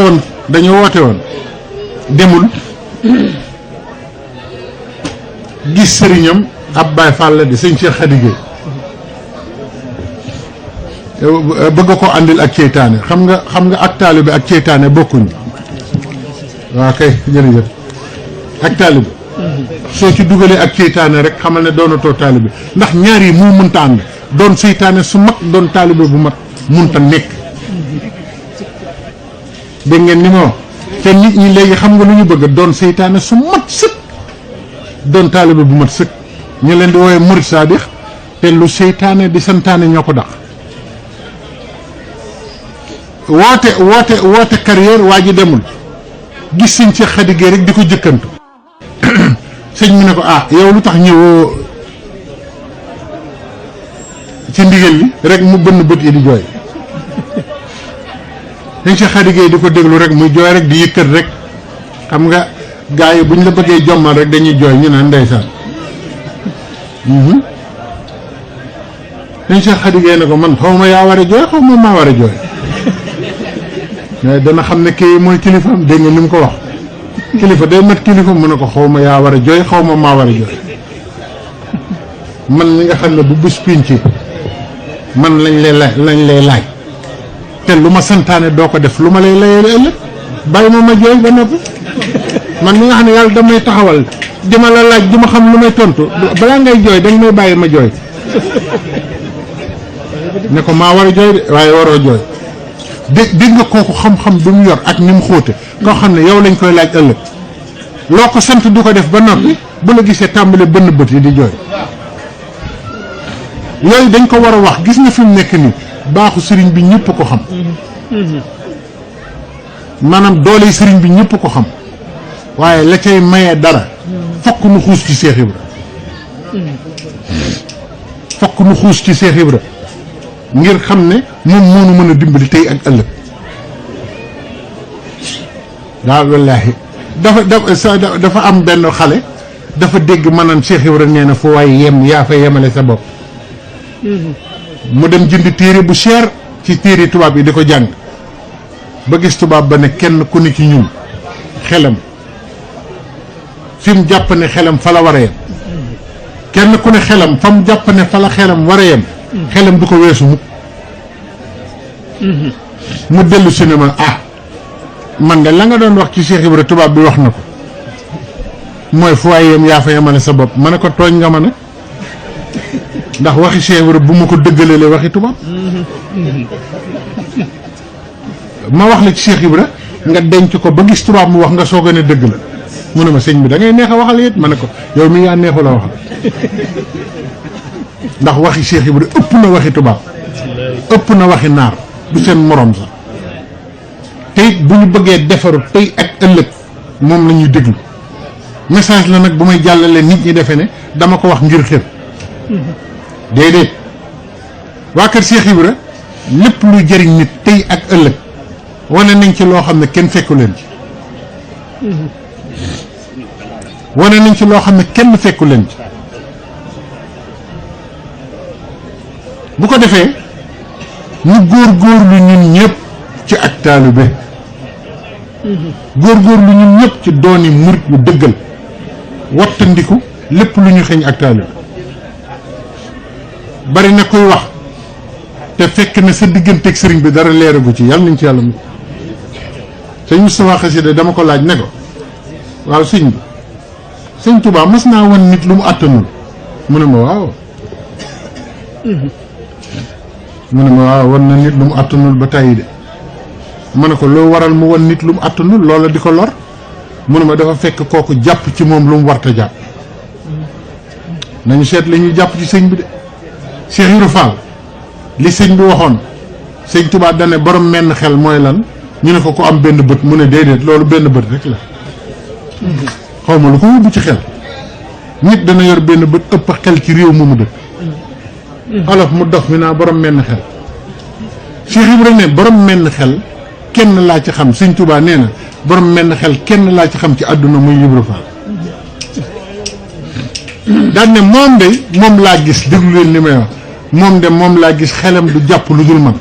woon demul gis sëriñam ab Baay Faal la di sëñ Cheikh Khady Gueye bëgg ko àndil ak ceytaane xam nga ak taalibe ak ceytaane bokkuñ waaw kay jërëjëf ak taalibe soo ci dugalee ak ceytaane rek xamal ne doonatoo taalibe ndax ñaar yi mu mënta ànd doon seytaane su mag doon taalibe bu mat munta nekk dégg ngeen ni ma wax te nit ñi léegi xam nga lu ñu bëgg doon seytaane su mat sëkk doon taalibe bu mat sëkk ñu leen di woowe murid saadix te lu seytaane di santaane ñoo ko dàq woote carrière waa ji demul gis sëñ ci xadigee rek di ko jëkkantu sëñ mu ne ko ah yow lu tax ñëwoo ci ndigal li rek mu bënn bët yi di jooy sëñ ci xadigee di ko déglu rek muy jooy rek di yëkkat rek xam nga gaa yi buñ la bëggee jommal rek dañuy jooy ñu naan ndeysaan sëñ ci xadigee ne ko man xaw ma yaa war a jooy xaw ma maa war a jooy mais dana xam ne kii mooy kilifaam dégg nga ni mu ko wax kilifa day mat kilifa mu ne ko xaw ma yaa war a jooy xaw ma maa war a jooy man li nga xam ne bu bés pinci man lañ lay laaj te lu ma santaane doo ko def lu ma lay layee ëllëg bàyyi ma jooy ba noppi man li nga xam ne yàlla damay taxawal di ma la laaj di ma xam lu may tontu balaa ngay jooy dañ may bàyyi ma jooy ne ko maa war a jooy de waaye waroo jooy dégg nga kooku xam-xam bi mu yor ak ni mu xóote koo xam ne yow lañ koy laaj ëllëg loo ko sant du ko def ba noppi bu la gisee tàmbale bënn bët yi di jooy yooyu dañ ko war a wax gis nga fi mu nekk nii baaxu sëriñ bi ñëpp ko xam maanaam doole sëriñ bi ñëpp ko xam waaye la cay mayee dara fokk nu xuus ci Seex Ibra fokk nu xuus ci Seex Ibra ngir xam ne moom moo nu mën a dimbali tey ak ëllëg waaw wallaahi dafa am benn xale dafa dégg maanaam Cheikh Ibra nee na fu waay yem yaa fa yemale sa bopp mu dem jënd téere bu cher ci téere tubaab yi di ko jàng ba gis tubaab ba ne kenn ku ne ci ñun xelam fi mu jàpp ne xelam fa la war a yem kenn ku ne xelam fa mu jàpp ne fa la xelam war a yem xelam du ko weesu mukk mu dellu cinéma ah man de la nga doon wax ci Cheikh Ibra tubaab bi wax na ko mooy fu waay yem yaa fa yemale sa bopp ma ne ko tooñ nga ma nag ndax waxi Cheikh Ibra bu ma ko dëggaleele waxi tubaab ma wax la ci Cheikh Ibra nga denc ko ba gis tubaab mu wax nga soog a ne dëgg la mu ne ma sëñ bi da ngay neex a waxal it ma ne ko yow mi yaa neexu la waxal ndax waxi Cheikh Ibra ëpp na waxi tubaab ëpp na waxi naar du seen morom sax te it bu ñu bëggee defaru tey ak ëllëg moom la ñuy déglu message la nag bu may jàllale nit ñi defe ne dama ko wax ngir xër déedéet waa kër Cheikh Ibra lépp luy jëriñ nit tey ak ëllëg wane nañ ci loo xam ne kenn fekku leen ci wane nañ ci loo xam ne kenn fekku leen ci bu ko defee ñu góorgóorlu ñun ñëpp ci ak taalibe góorgóorlu ñun ñëpp ci dooni murit yu dëggal wattandiku lépp lu ñu xeeñ ak taalibe bari na koy wax te fekk na sa digganteeg sëriñ bi dara leeragu ci yàlla nañ ci yàlla mu sëñ Moustapha Xasida dama ko laaj ne ko waaw sëñ bi sëñ Tuubaa mas naa wan nit lu mu àttanul mu ne ma waaw mu ne ma waaw wan na nit lu mu àttanul ba tàyyi de ma ne ko loo waral mu wan nit lu mu àttanul loola di ko lor mu ne ma dafa fekk kooku jàpp ci moom lu mu warta jàpp nañu seet la ñuy jàpp ci sëñ bi de Cheikh Ibra Fall li sëñ bi waxoon sëñ Tuubaa dane borom menn xel mooy lan ñu ne ko ku am benn bët mu ne déedéet loolu benn bët rek la xaw ma lu ko yóbbu ci xel nit dana yor benn bët ëpp xel ci réew mu dëkk olof mu dof mi naa borom menn xel Cheikh Ibra ne borom menn xel kenn laa ci xam sëñ Tuubaa nee na borom menn xel kenn laa ci xam ci àdduna muy Ibra Fall daan ne moom de moom laa gis déglu leen li may wax moom de moom laa gis xelam du jàpp lu dul man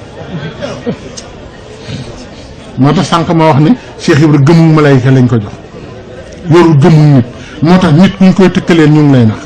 moo tax sànq ma wax ne Cheikh Ibra gëmul malayka lañ ko jox yorul gëmul nit moo tax nit kuñ koy tëkkaleen ñu ngi lay nax